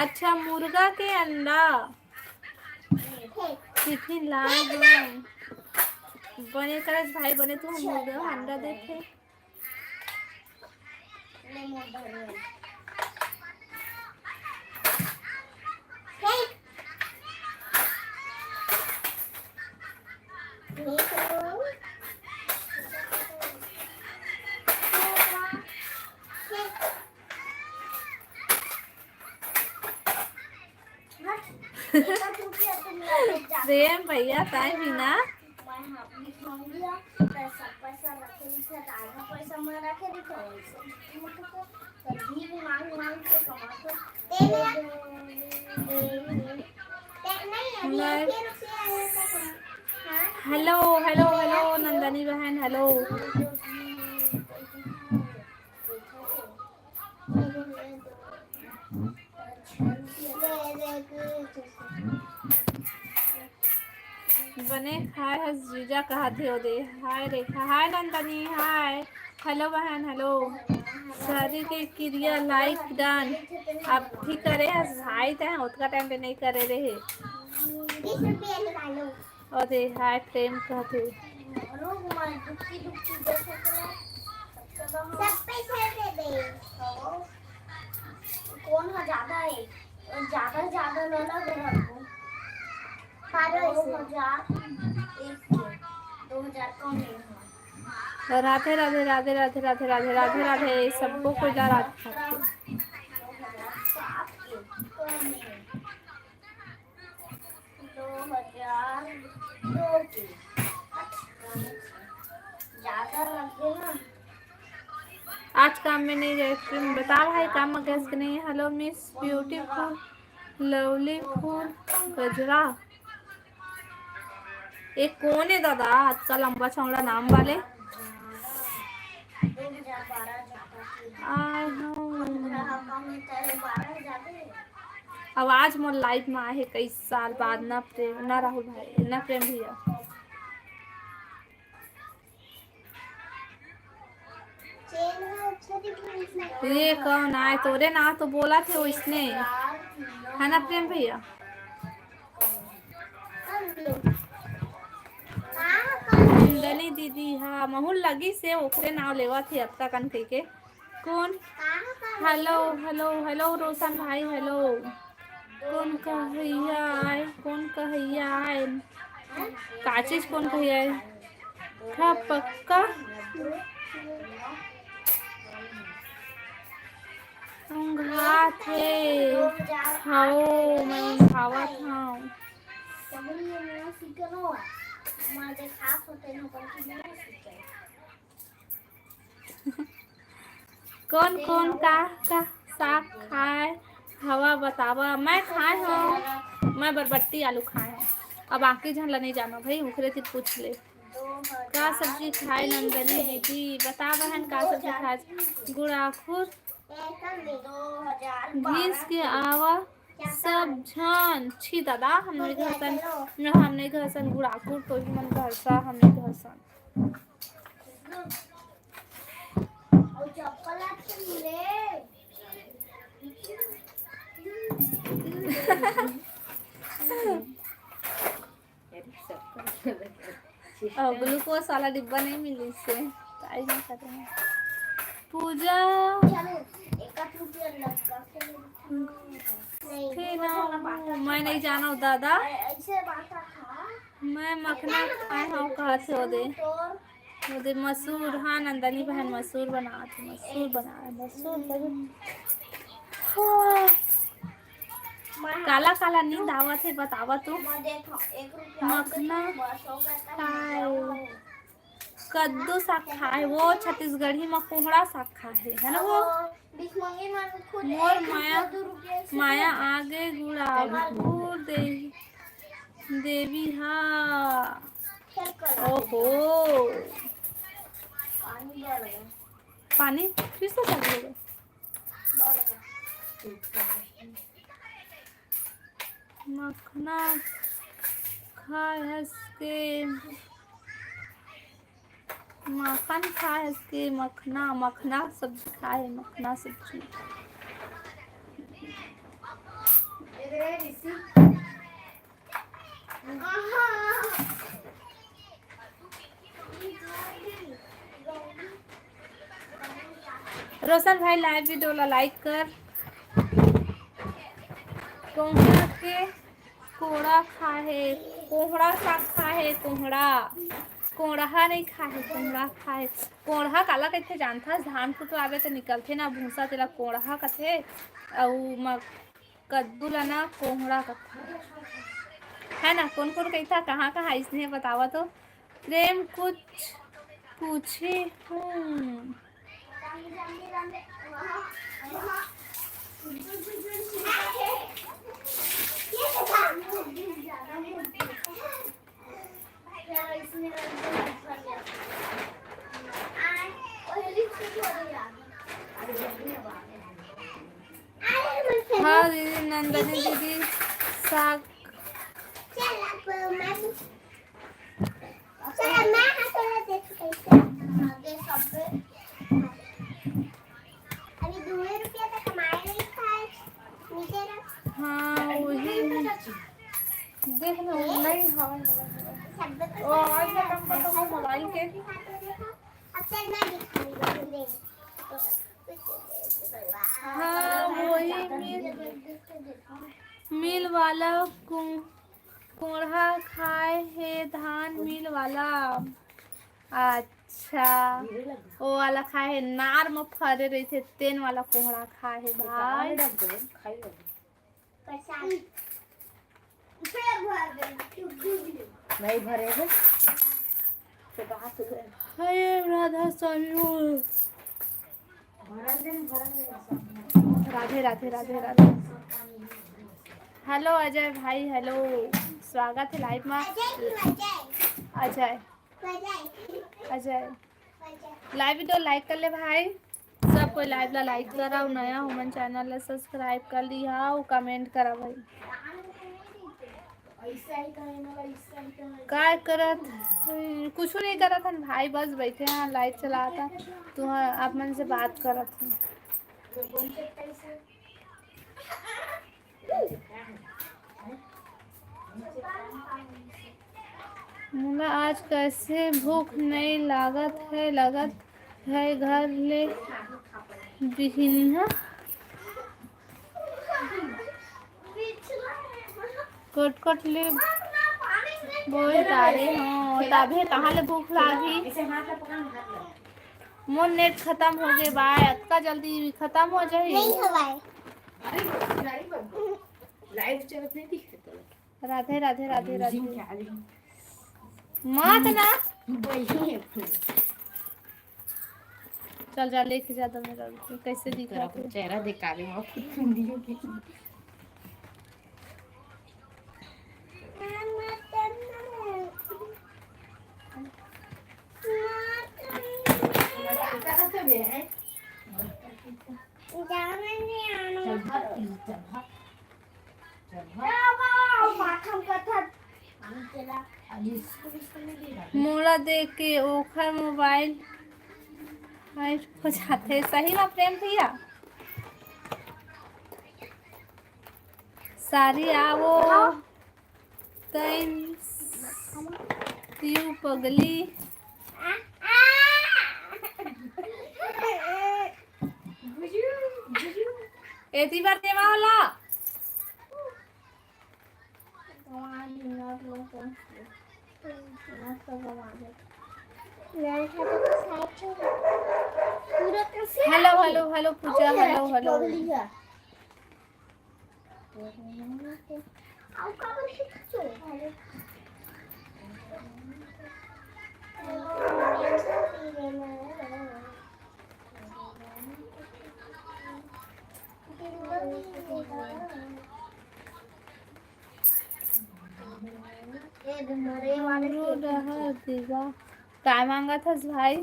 अच्छा, मुर्गा के अंडा। टिफिन लाए हन। बने करस भाई, बने तू मुर्गा अंडा देथे। प्रेम भैया, ताय भी ना। Hello, hello, hello, नंदनी बहन, hello। बने खाए हस जीजा कहत हे ओदे। हाय रेखा, हाय नंदनी, हाय। Hello बहन, hello। शादी के क्रिया like done। अब ठीक करे हस भाई, तैं ओतका time पे नहीं करे रहे। अरे हाय प्रेम कहत हे। सब पैसा दे दे। कौन ह ज्यादा हे? ज्यादा, ज्यादा ले ला, दो हजार, एक, दो हजार कम नहीं है। राधे राधे, राधे राधे, राधे राधे, राधे राधे, सबको कोई ला राधे राधे। दो हजार सात के, कम नहीं है। दो हजार दो के। ज्यादा लग गए ना। आज काम में नहीं गए, तुम बता भाई, काम में गए कि नहीं? Hello Miss Beautiful, Lovely Full, गजरा। ये कौन है दादा, अतका लंबा चौड़ा नाम वाले? आय हो। अब आज मोर live में आए हे कई साल बाद ना प्रेम, ना राहुल भाई, ना प्रेम भैया। ये कौन आय? तोरे नाव तो बोलत हे वइसने, है ना प्रेम भैया? नंदनी दीदी, हाँ, महूँ ल लगिस हे ओकरे नाव लेवत हे अतका कन कहिके। कौन? Hello, hello, hello रोशन भाई, hello। कौन कहइया आय, कौन कहइया आय? का चीज कौन कहइया आय? हाँ, पक्का। ऊँघात हे। हव, मैं ऊँघावत हँव। कौन कौन का का साग खाए हवा बतावा? मैं खाए हँव, मैं बरबट्टी आलू खाए हँव। अब बाकी झन ला नहीं जानो भाई, ओकरे ती पूछ ले। का सब्जी खाए नंदनी दीदी? बता बहन, का सब्जी खाए? गुड़ाखुर। घिस के आवा सब झन। छी दादा, हमने घर सन, हमने घर सन गुड़ाकुर, तो ही मन घर सा, हमने घर सन। और ग्लूकोज वाला डिब्बा नहीं मिली से, तो आई नहीं सकते हैं। पूजा। फिर ना, मैं नहीं जाना हूँ दादा। मैं मखना खाए हूँ, कहा थे वो दे। वो दे मसूर, हाँ, नंदनी बहन मसूर बनात हे, मसूर बनाए, मसूर बना। हाँ। काला काला नींद आवत हे, बतावा तो। मखना खाए, कद्दू साग खाए, वो छत्तीसगढ़ी में कोहड़ा साग खाए, है ना वो? मोर माया, माया आगे गुड़ाकुर दे, देवी हा। ओहो। पानी फिर से चालू हो गया। मखना खाए हस के, माखन खाए हस के, मखना, मखना सब्जी खाए, मखना सब्जी। रोशन भाई, लाइव वीडियो ला लाइक कर। कोहड़ा के कोहड़ा खाए हे, कोहड़ा साग खाए हे, कोहड़ा, कोहड़ा नहीं खाए हे, कोहड़ा खाए हे। कोहड़ा काला कहिथे जानथस? धान कुटवाबे त निकलथे ना भूसा, तेला कोहड़ा कथे। अउ म-, कद्दू ला ना कोहड़ा कथे, है ना? कोन कोन कहिथा, कहाँ कहाँ अइसने बतावा तो। प्रेम कुछ पूछे हूँ। हाँ दीदी, नंदनी दीदी साग। हाँ, वही। देख ना, नहीं, हाँ, हाँ, हाँ। ओ, आवाज ना कम कर, तो मोबाइल के। हाँ, वही मिल, मिल वाला को-, कोंढ़ा खाए हे धान मिल वाला। अच्छा, ओ वाला खाए हे, नार म फरे रहिथे, तेन वाला कोंढ़ा खाए हे भाई। नहीं भरे हे। हे राधा स्वामी हो। राधे राधे राधे राधे। हेलो अजय भाई, हेलो, स्वागत हे लाइव में। अजय, अजय, लाइव वीडियो लाइक कर ले भाई। सब कोई लाइव ला लाइक करा, अउ नया हो मन चैनल ला सब्सक्राइब कर लिहा अउ कमेंट करा भाई। काय करत? हम्म, कुछ नहीं करत हन भाई, बस बैठे हैं, लाइव चलाता, तो आप मन से बात करत हन। मोला आज कैसे भूख नहीं लागत है, लगत है घर ले बिहिनिया कोटकोट ले बोल डारे हो, तभे कहाँ ले भूख लागी? मोर नेट खत्म हो गे बा, अतका जल्दी खत्म हो जाही? नहीं हवाए। लाइव चलत नहीं दिखे तो। राधे राधे राधे राधे। मत ना। चल जा, लेके जा दो मेरा, कैसे दिखा तेरा चेहरा दिखा दे, माँ फुटफुंदियों की। मोला देख के ओखर मोबाइल हैक हो जाथे। सही में प्रेम भैया? सारी आवो। Thanks you पगली। एती बार देवा वाला। Hello, hello, hello, पूजा, hello, hello। काय मांगत हस भाई?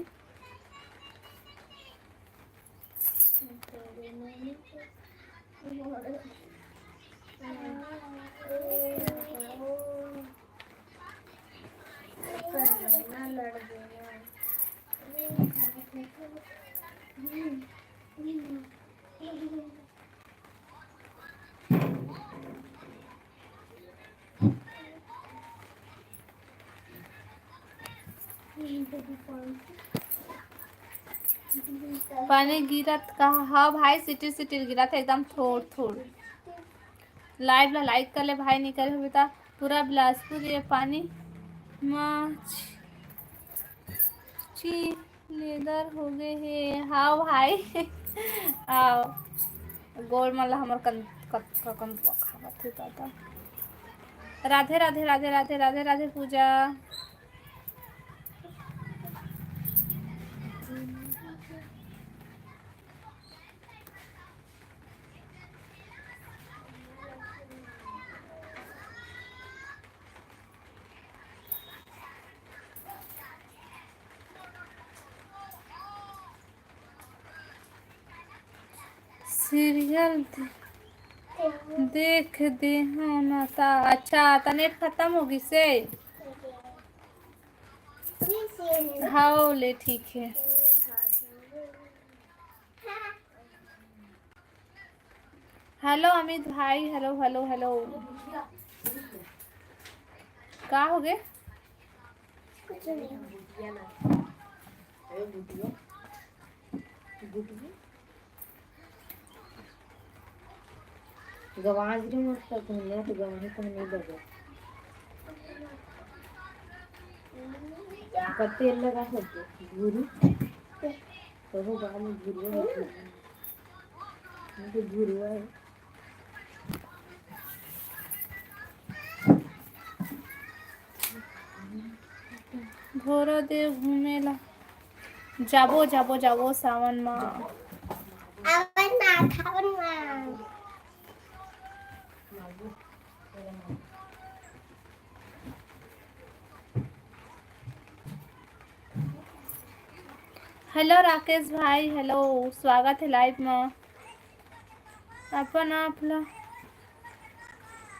पानी गिरत का? हाँ भाई, सिटिर सिटिर गिरत हे, एकदम थोड़ थोड़। Live ला like कर ले भाई, नहीं करे होबे ता। पूरा बिलासपुर ये पानी मा छी, छी लेदर हो गए हे। हाँ भाई। आओ, गोल मन ला हमर कन, कत, कन खावत हे दादा। राधे, राधे, राधे, राधे, राधे, राधे पूजा। Serial दे-, देख दे हो ना ता। अच्छा, ता net खत्म हो गिस हे। हाँ, ले ठीक हे। Hello अमित भाई, hello, hello, hello। का हो गे? गवाज रे मोर तो दुनिया तो गवाही तो नहीं लगे। कत्ते लगा सकते गुरु। तो वो बाहर में गुरु है। ये तो गुरु है। भोरादेव घूमे ला जाबो, जाबो, जाबो सावन मा। अवन मा, खावन मा। Hello राकेश भाई, hello, स्वागत हे live मा। अपन आप ला।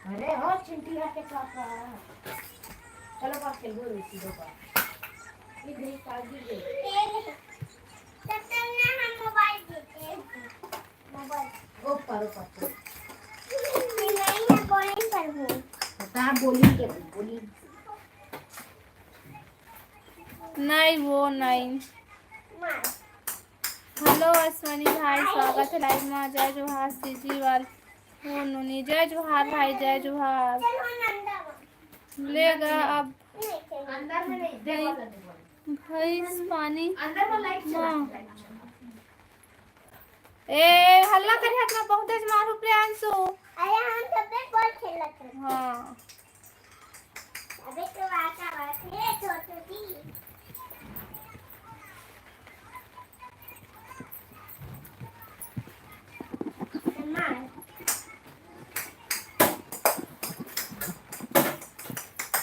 अरे हो चिंटिया के पापा, चलो बाहर खेलबो रे, सीधो बाहर। ये देख, कागजी दे। तब तक ना हम मोबाइल देते हैं। मोबाइल। ओ, पारो, पारो। नहीं, मैं बोलिंग करूँ। हाँ, बोलिंग के, बोलिंग। नहीं, वो नहीं। Hello अश्विनी भाई, स्वागत हे live मा। जय जोहार सीजी वाल। हो नोनी, जय जोहार भाई, जय जोहार। ले गा अब भैंस पानी। हाँ। ए, हल्ला करे हत ना, बहुते मारू प्रियांशु। अरे, हम सब पे बॉल खेलत रहे। हाँ। अबे तो आटा बात है, छोटू जी।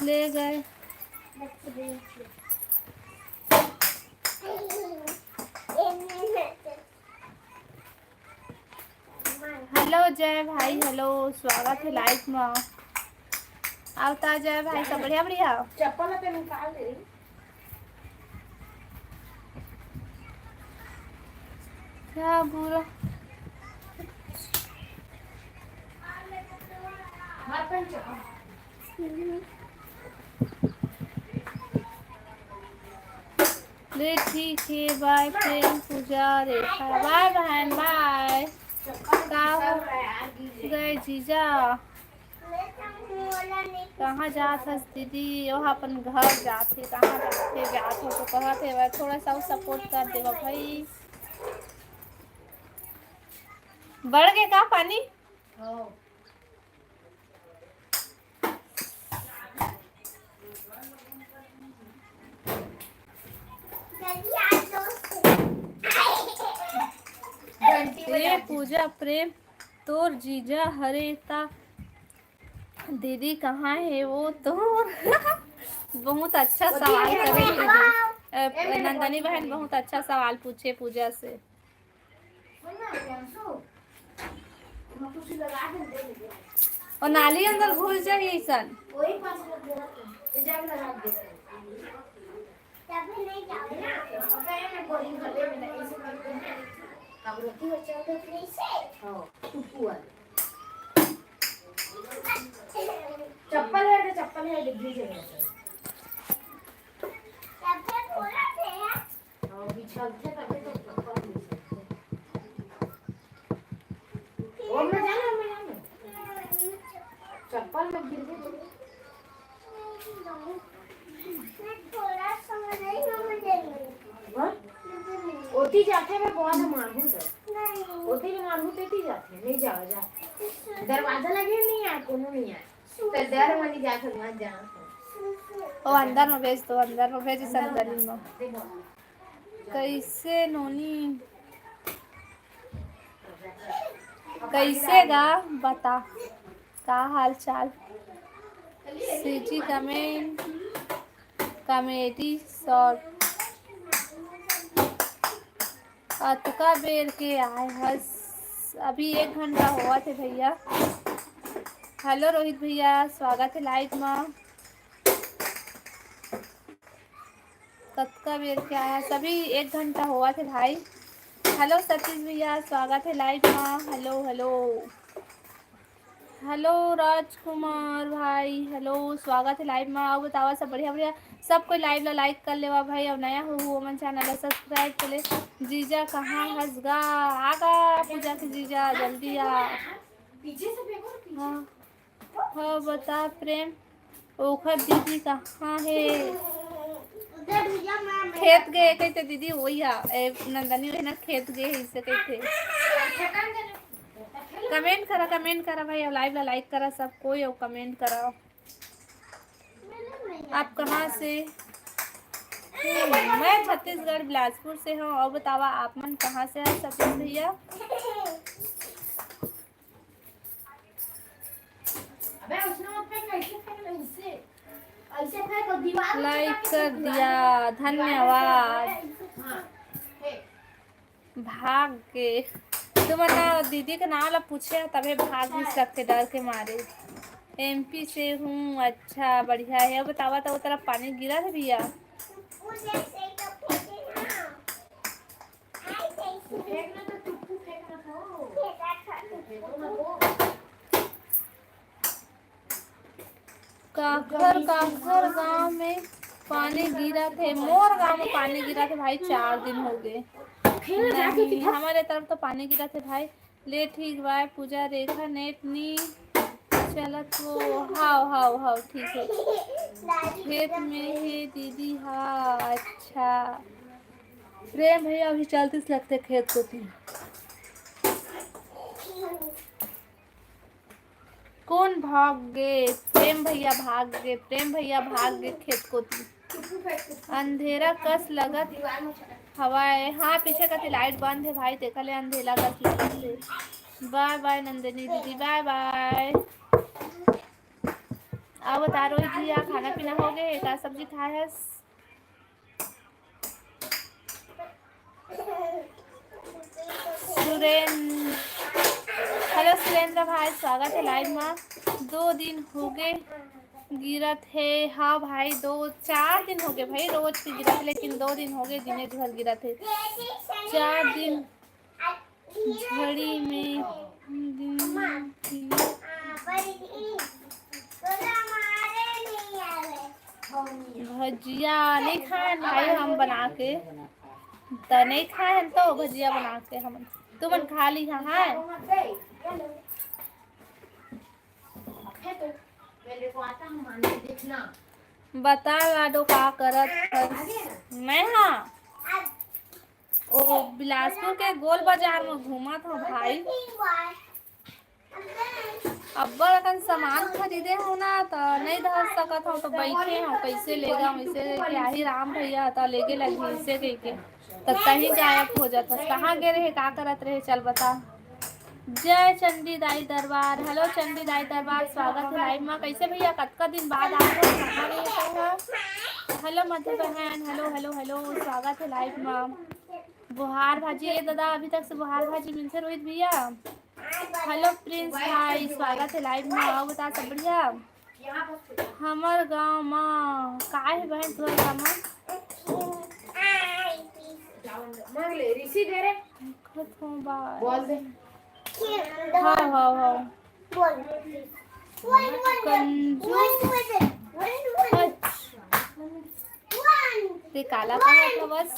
ले गए। Hello जय भाई, hello, स्वागत हे live मा। आवता जय भाई, सब बढ़िया, बढ़िया। चप्पल पे निकाल दे। क्या बुरा? ले ठीक है, बाय प्रेम, पूजा, रेखा, बाय बहन, बाय। का हो गए जीजा? कहाँ जात हस दीदी? ओह अपन घर जात हे। कहाँ जात हे? जात हो तो कहत हे, वह थोड़ा सा सपोर्ट कर देवा भाई। बढ़ गए का पानी? ए पूजा प्रेम, तोर जीजा हरे ता दीदी कहाँ है वो तोर? बहुत अच्छा सवाल करे दीदी। अ, नंदनी बहन बहुत अच्छा सवाल पूछे पूजा से। और नाली अंदर घुस जाही ऐसन। चप्पल है तो चप्पल है, डिग्री जगह। हाँ, बिछलथे तबे तो चप्पल बिछलथे। ओमे जाना, ओमे जाना। चप्पल में गिर गई तो। हाँ? ओती जाथे में बहुत मानू सर। ओती ले मानू तेती जाथे, नहीं जाओ जा। दरवाजा लगे नहीं आए, कोनो नहीं आए। तो डर वाली जात मत जा। ओ अंदर में भेज दो, अंदर में भेज, संदरी में। कैसे नोनी, कैसे गा बता, का हाल चाल? CG comment, comedy short. अतका बेर के आए हस, अभी एक घंटा होवत हे भैया। हेलो रोहित भैया, स्वागत है लाइव मा। कतका बेर के आए हस, अभी एक घंटा होवत हे भाई। हेलो सतीश भैया, स्वागत है लाइव मा। Hello hello. हेलो राजकुमार भाई, हेलो, स्वागत है लाइव मा। अउ बतावा सब बढ़िया बढ़िया, सब कोई लाइव ला लाइक कर लेवा भाई। अउ नया हो, हो मन चैनल ला सब्सक्राइब कर ले। जीजा कहाँ हस गा? आ गा पूजा के जीजा, जल्दी आ। हाँ, हाँ बता प्रेम, ओखर दीदी कहाँ हे? खेत गए कहिथे दीदी, वही हा, ए, नंदनी वही ना, खेत गए हे, इसे कहिथे। कमेंट करा, कमेंट करा भाई, अउ लाइव ला लाइक करा सब कोई, अउ कमेंट करा। आप कहाँ से? हम्म, मैं छत्तीसगढ़ बिलासपुर से हूँ। अउ बतावा आप मन कहाँ से हैं सतीश भैया? अबे उसने मत फेंक, ऐसे फेंक ले, उससे। ऐसे फेंक और दीवार में लाइक चिपका के कर फेंक, दीवार दिया, में चिपका के धन्यवाद। फेंक। हाँ, फेंक। भाग के। तुमन ना दीदी के नाम ला पूछे ह, तभे भाग भी सकथे डर के मारे। एमपी से हूँ। अच्छा, बढ़िया है। अब बतावा तो, वो तरफ पानी गिरा था भैया? काखर काखर गांव में पानी गिरत हे? मोर गांव में पानी गिरत हे भाई, चार दिन हो गए। नहीं, हमारे तरफ तो पानी गिरत हे भाई। ले ठीक बाय पूजा रेखा, नेट नी चलत वो। हाव हाव हाव, ठीक है। खेत में हे दीदी। हाँ, अच्छा। प्रेम भैया अभी चलतीस लगथे खेत कोती। कौन भाग गे? प्रेम भैया भाग गे, प्रेम भैया भाग गे खेत कोती। अंधेरा कस लगत हवय। हाँ, पीछे कति लाइट बंद हे भाई, तेकर ले अंधेरा कस लगत हे। बाय बाय नंदिनी दीदी, बाय बाय। अब बता रोहित जी, आ खाना पीना हो गए? का सब्जी खाए हस? सुरेंद्र, हेलो सुरेंद्र भाई, स्वागत है लाइव में। दो दिन हो गए गिरत हे। हाँ भाई, दो चार दिन हो गए भाई, रोज के गिरत हे, लेकिन दो दिन हो गए, दिने भर गिरत हे। चार दिन झड़ी में दिन भजिया नहीं खाए भाई हम बना के, त नहीं खाए हम तो भजिया बना के हम तुमन खा ली। हाँ, हाँ। बता लाडो, का करत हस? मैं हाँ, ओ बिलासपुर के गोल बाजार में घूमत हूँ भाई। अब्बड़ अकन सामान खरीदे हूँ ना, त नहीं धर सकत हूँ, तो बैठे हूँ, कैसे लेगा वैसे कि आही राम भैया त लेगे लगही, ऐसे कह के। त कहीं गायब हो जात हस, कहाँ गे रहे, का करत रहे, चल बता। जय चंडी दाई दरबार। हेलो चंडी दाई दरबार, स्वागत है लाइव में। कैसे भैया, कतका दिन बाद आप लोग कहाँ रहे हो? हेलो मधु बहन, हेलो हेलो हेलो, स्वागत है लाइव में। बुहार भाजी, ए दादा, अभी तक से बुहार भाजी मिलते रोहित भैया। हेलो प्रिंस भाई, स्वागत है लाइव में। आओ बता, सब बढ़िया? हमर गांव में का है बहन, तोर गांव में? मांग ले, ऋषि दे रे। खत हो बा। बोल दे। हाँ, हाँ, हाँ। बोल। कंजू। अच्छा। ते काला कहत हवस?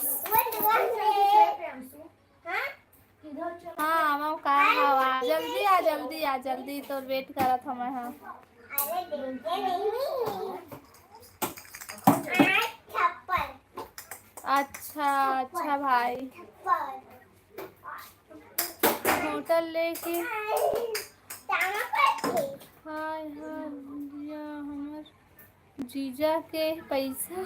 हाँ, आवा का हवा? जल्दी आ, जल्दी आ, जल्दी, तोर वेट करत हूँ मैं, हाँ। अरे, देखे नहीं। आज थप्पड़। अच्छा, अच्छा भाई। थप्पड़। होटल लेके। ताना पड़ती। हाय, हाय, भैया, हमर जीजा के पैसा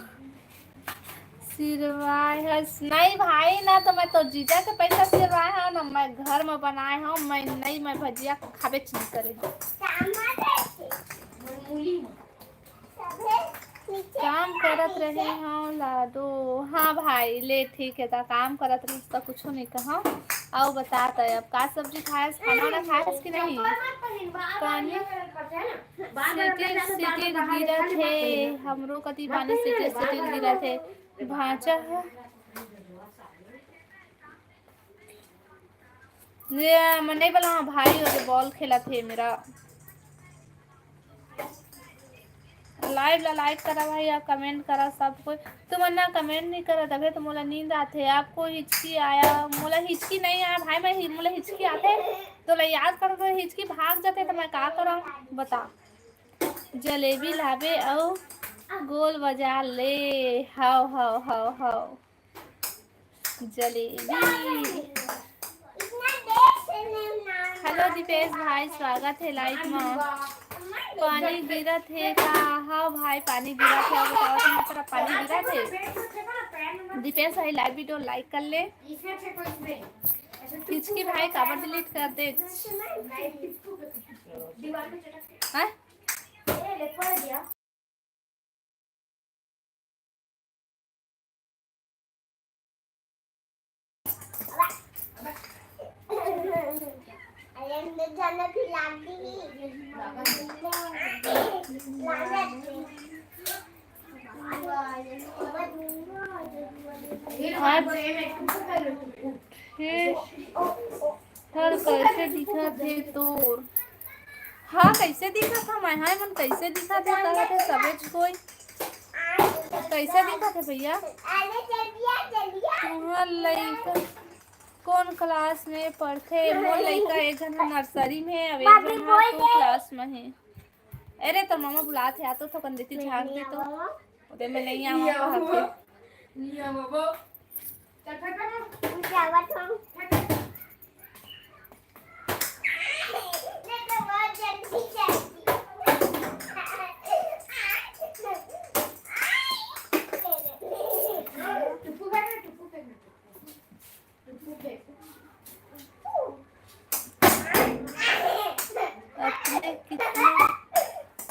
सिरवाए हस? नहीं भाई, ना तो मैं तो जीजा के पैसा सिरवाए हूँ, ना मैं घर में बनाए हूँ। मैं नहीं, मैं भजिया खाबे चीज करे हूँ। काम करत रहे हूँ लाडो। हाँ भाई, ले ठीक है, ता काम करत रहिस तो कुछ नहीं कहा। आओ बता, तय अब का सब्जी खायस, खाना वाना खायस कि नहीं? पानी सिटिल सिटिल गिरत हे, हमरो कति पानी सिटिल सिटिल गिरत हे। भांचा ह। ये मने बला भाई, और बॉल खेलत हे मेरा। लाइव ला लाइक करा भाई, आप कमेंट करा सब कोई। तुमन ना कमेंट नहीं करा, तभे तो मोला नींद आथे। आपको हिचकी आया? मोला हिचकी नहीं आया भाई, मैं हि-, मोला हिचकी आथे तो ला याद कर दो, हिचकी भाग जाते तो मैं का करूँ बता। जलेबी लाबे अउ गोल बाजार ले। हाव, हाव, हाव, हाव। जलेबी। हेलो दीपेश भाई, स्वागत है लाइव में। पानी गिरत है का? हाँ भाई, पानी गिरत है। अब बताओ, तुम्हारी तरफ पानी गिरत है? दीपेश भाई, लाइव वीडियो लाइक कर ले। हिचकी भाई काबर डिलीट कर दे? हाँ? आज फिर हर कैसे दिखत हे तोर? हाँ, कैसे दिखत हे? मैं, हाँ, मन कैसे दिखत हे? कहत हे सबेच कोई। कैसे दिखत हे भैया? तुहार लइका कौन क्लास में पढ़थे? मोर लइका एक झन नर्सरी में, अब एक झन टू क्लास में है। अरे, तो मामा बुलात हे, आ तो थोकन देती झांक दे तो। ओदे में नहीं आवा कहत हे। अपने कितना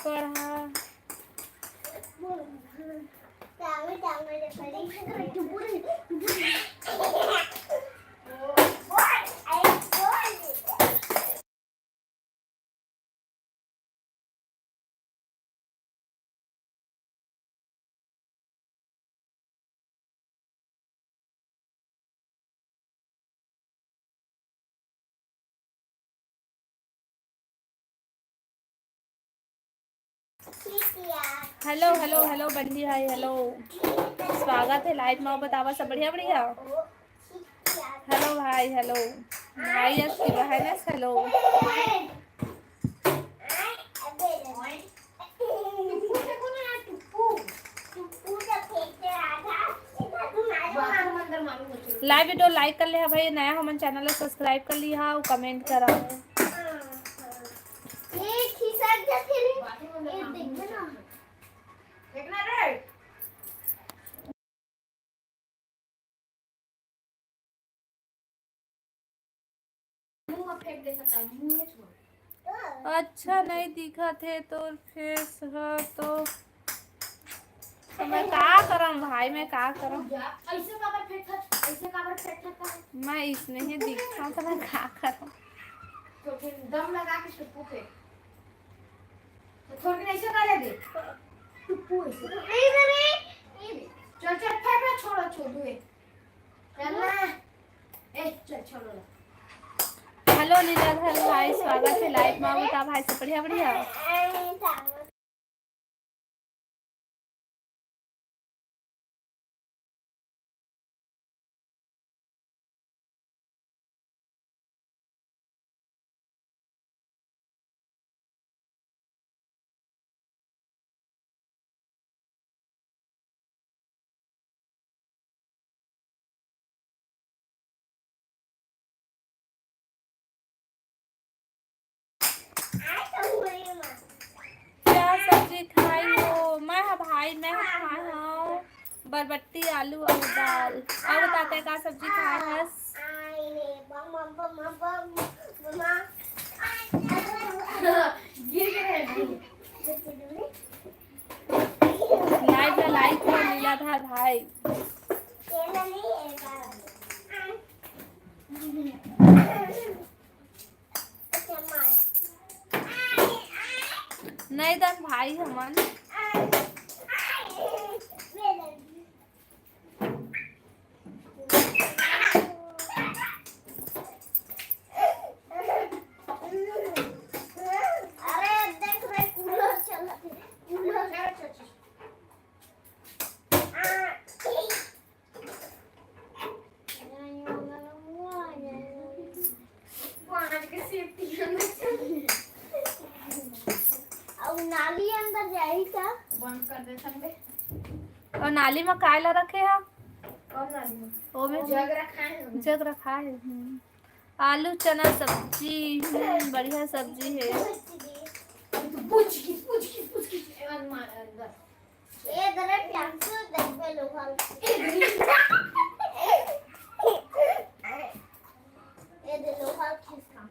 पढ़ा? Hello, hello, hello, बंटी भाई, hello। स्वागत हे live में, बतावा सब बढ़िया, बढ़िया? Hello भाई, hello। भाई, आज की बहन है, hello। Live video like कर ले हा भाई, नया हमन channel ला subscribe कर लिहा अउ comment करा। ये खिसक जाथे रे। ये देख ना। देखना रे। मुंह में फेंक दे सकता है, मुंह में छोड़। अच्छा नहीं दिखत हे तोर face ह तो। तो मैं का करम भाई, मैं का करम? ऐसे काबर फेंकत, ऐसे काबर फेंकत है? मैं इसने ही दिखता तो मैं का करम? तो फिर दम लगा के टुप्पू फेंक। तो थोड़ के ऐसे करे दे। टुप्पू ऐसे। नहीं करे। चल, चल, फेंक ना, छोड़ो, छोड़ दे। चल ना। ए, चल, छोड़ो ना। Hello लीलाधर भाई, स्वागत हे live में। बता भाई सब बढ़िया, बढ़िया। क्या सब्जी खाई हो? मैं ह भाई, मैं ह खाए हव बरबट्टी, आलू अउ दाल। अउ बता, तैं का सब्जी खाए हस? गिर गए। Live ला like कर लीलाधर भाई। नहीं दन भाई हमन। अरे देख रे, cooler चलत हे, cooler। अब नाली अंदर जाही का? बंद कर दे संगे। अउ नाली में काय ला रखे हा? कौन नाली में? ओमे जग रखा है। जग रखा है। हम्म। आलू चना सब्जी, हम्म, बढ़िया सब्जी है। पूछ की, पूछ की, पूछ की। ए दरे प्यासु देखबे लोहा। ए दे लोहा खिसका।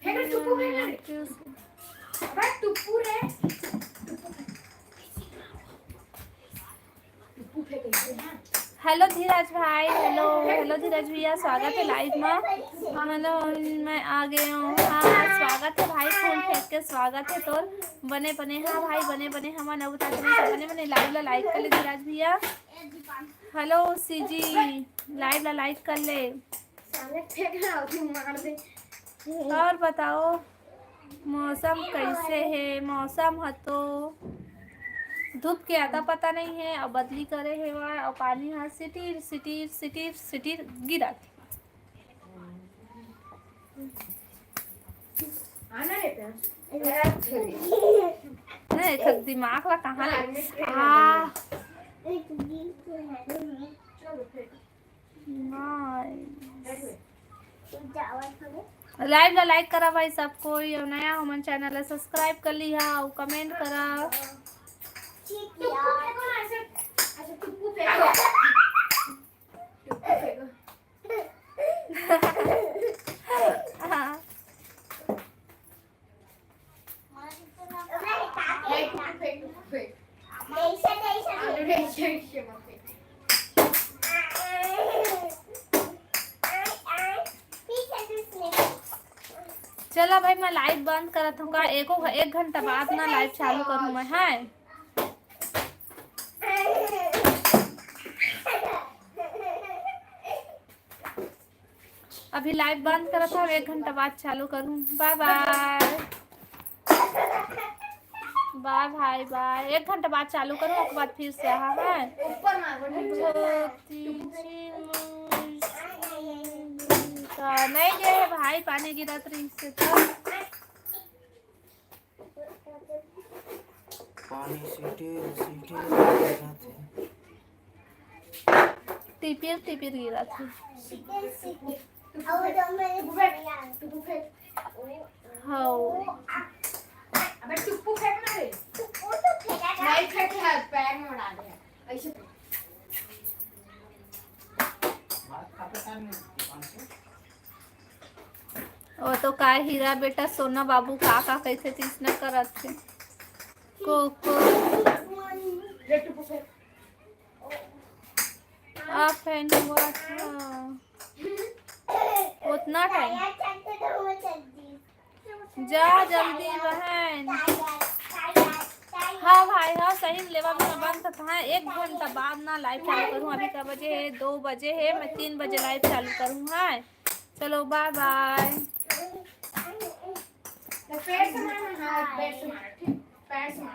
फेंक रे टुप्पू, फेंक रे। अबे टुप्पू रे। टुप्पू फेंक रे, हाँ। Hello धीरज भाई, hello, hello धीरज भैया, स्वागत है live में। Hello, मैं आ गए हूँ। हाँ, स्वागत है भाई, फूल फेंक के स्वागत है तोर। बने बने, हाँ भाई, बने बने। हमन अउ बता, बने बने। Live ला like कर ले धीरज भैया। Hello सीजी, live ला like कर ले। साले फेंक रहा हूँ, मार दे। और बताओ, मौसम कैसे है? मौसम ह तो धूप के आता पता नहीं है, अउ बदली करे हेवय, अउ पानी ह सिटीर सिटीर सिटीर सिटीर गिरत। आना रे प्यार। नहीं, एकर दिमाग ला कहाँ ले? आ। चलो फिर। Nice। Live ला like करा भाई सब कोई, अउ नया हो मन channel ला subscribe कर लिहा अउ comment करा। टुप्पू फेंको ना, ऐसे, ऐसे टुप्पू फेंको। टुप्पू फेंको। हाँ। चला भाई, मैं live बंद करत हूँ का, एको एक घंटा बाद ना live चालू करूँ मैं, है। अभी live बंद करत हव, एक घंटा बाद चालू करूँ। Bye bye। बाय भाई बाय। एक घंटा बाद चालू करूँ, ओकर बाद फिर से आहा है। ऊपर मार, बटन ऊपर। धोती जी मुझ-, का नहीं गए है भाई, पानी गिरत रही से तो। पानी सीटी, सीटी गिरत है। टिपिर टिपिर गिरत है। हाँ। अबे चुप्पू फेंक ना रे। नहीं फेंक है, पैर में उड़ा दे। ऐसे फेंक। वो तो का हीरा बेटा सोना बाबू का का कैसे तीसना करत थे। को को। ले चुप्पू फेंक। आप फैन हुआ था। उतना टाइम। जा जल्दी बहन। हाँ भाई, हाँ सही में लेवा भी ना बंद था। हाँ, एक घंटा बाद ना लाइव चालू करूँ। अभी का बजे है? दो बजे है। मैं तीन बजे लाइव चालू करूँ। हाँ, चलो बाय बाय। तो पैर से मारना, हाँ, पैर से मार, ठीक, पैर से मार।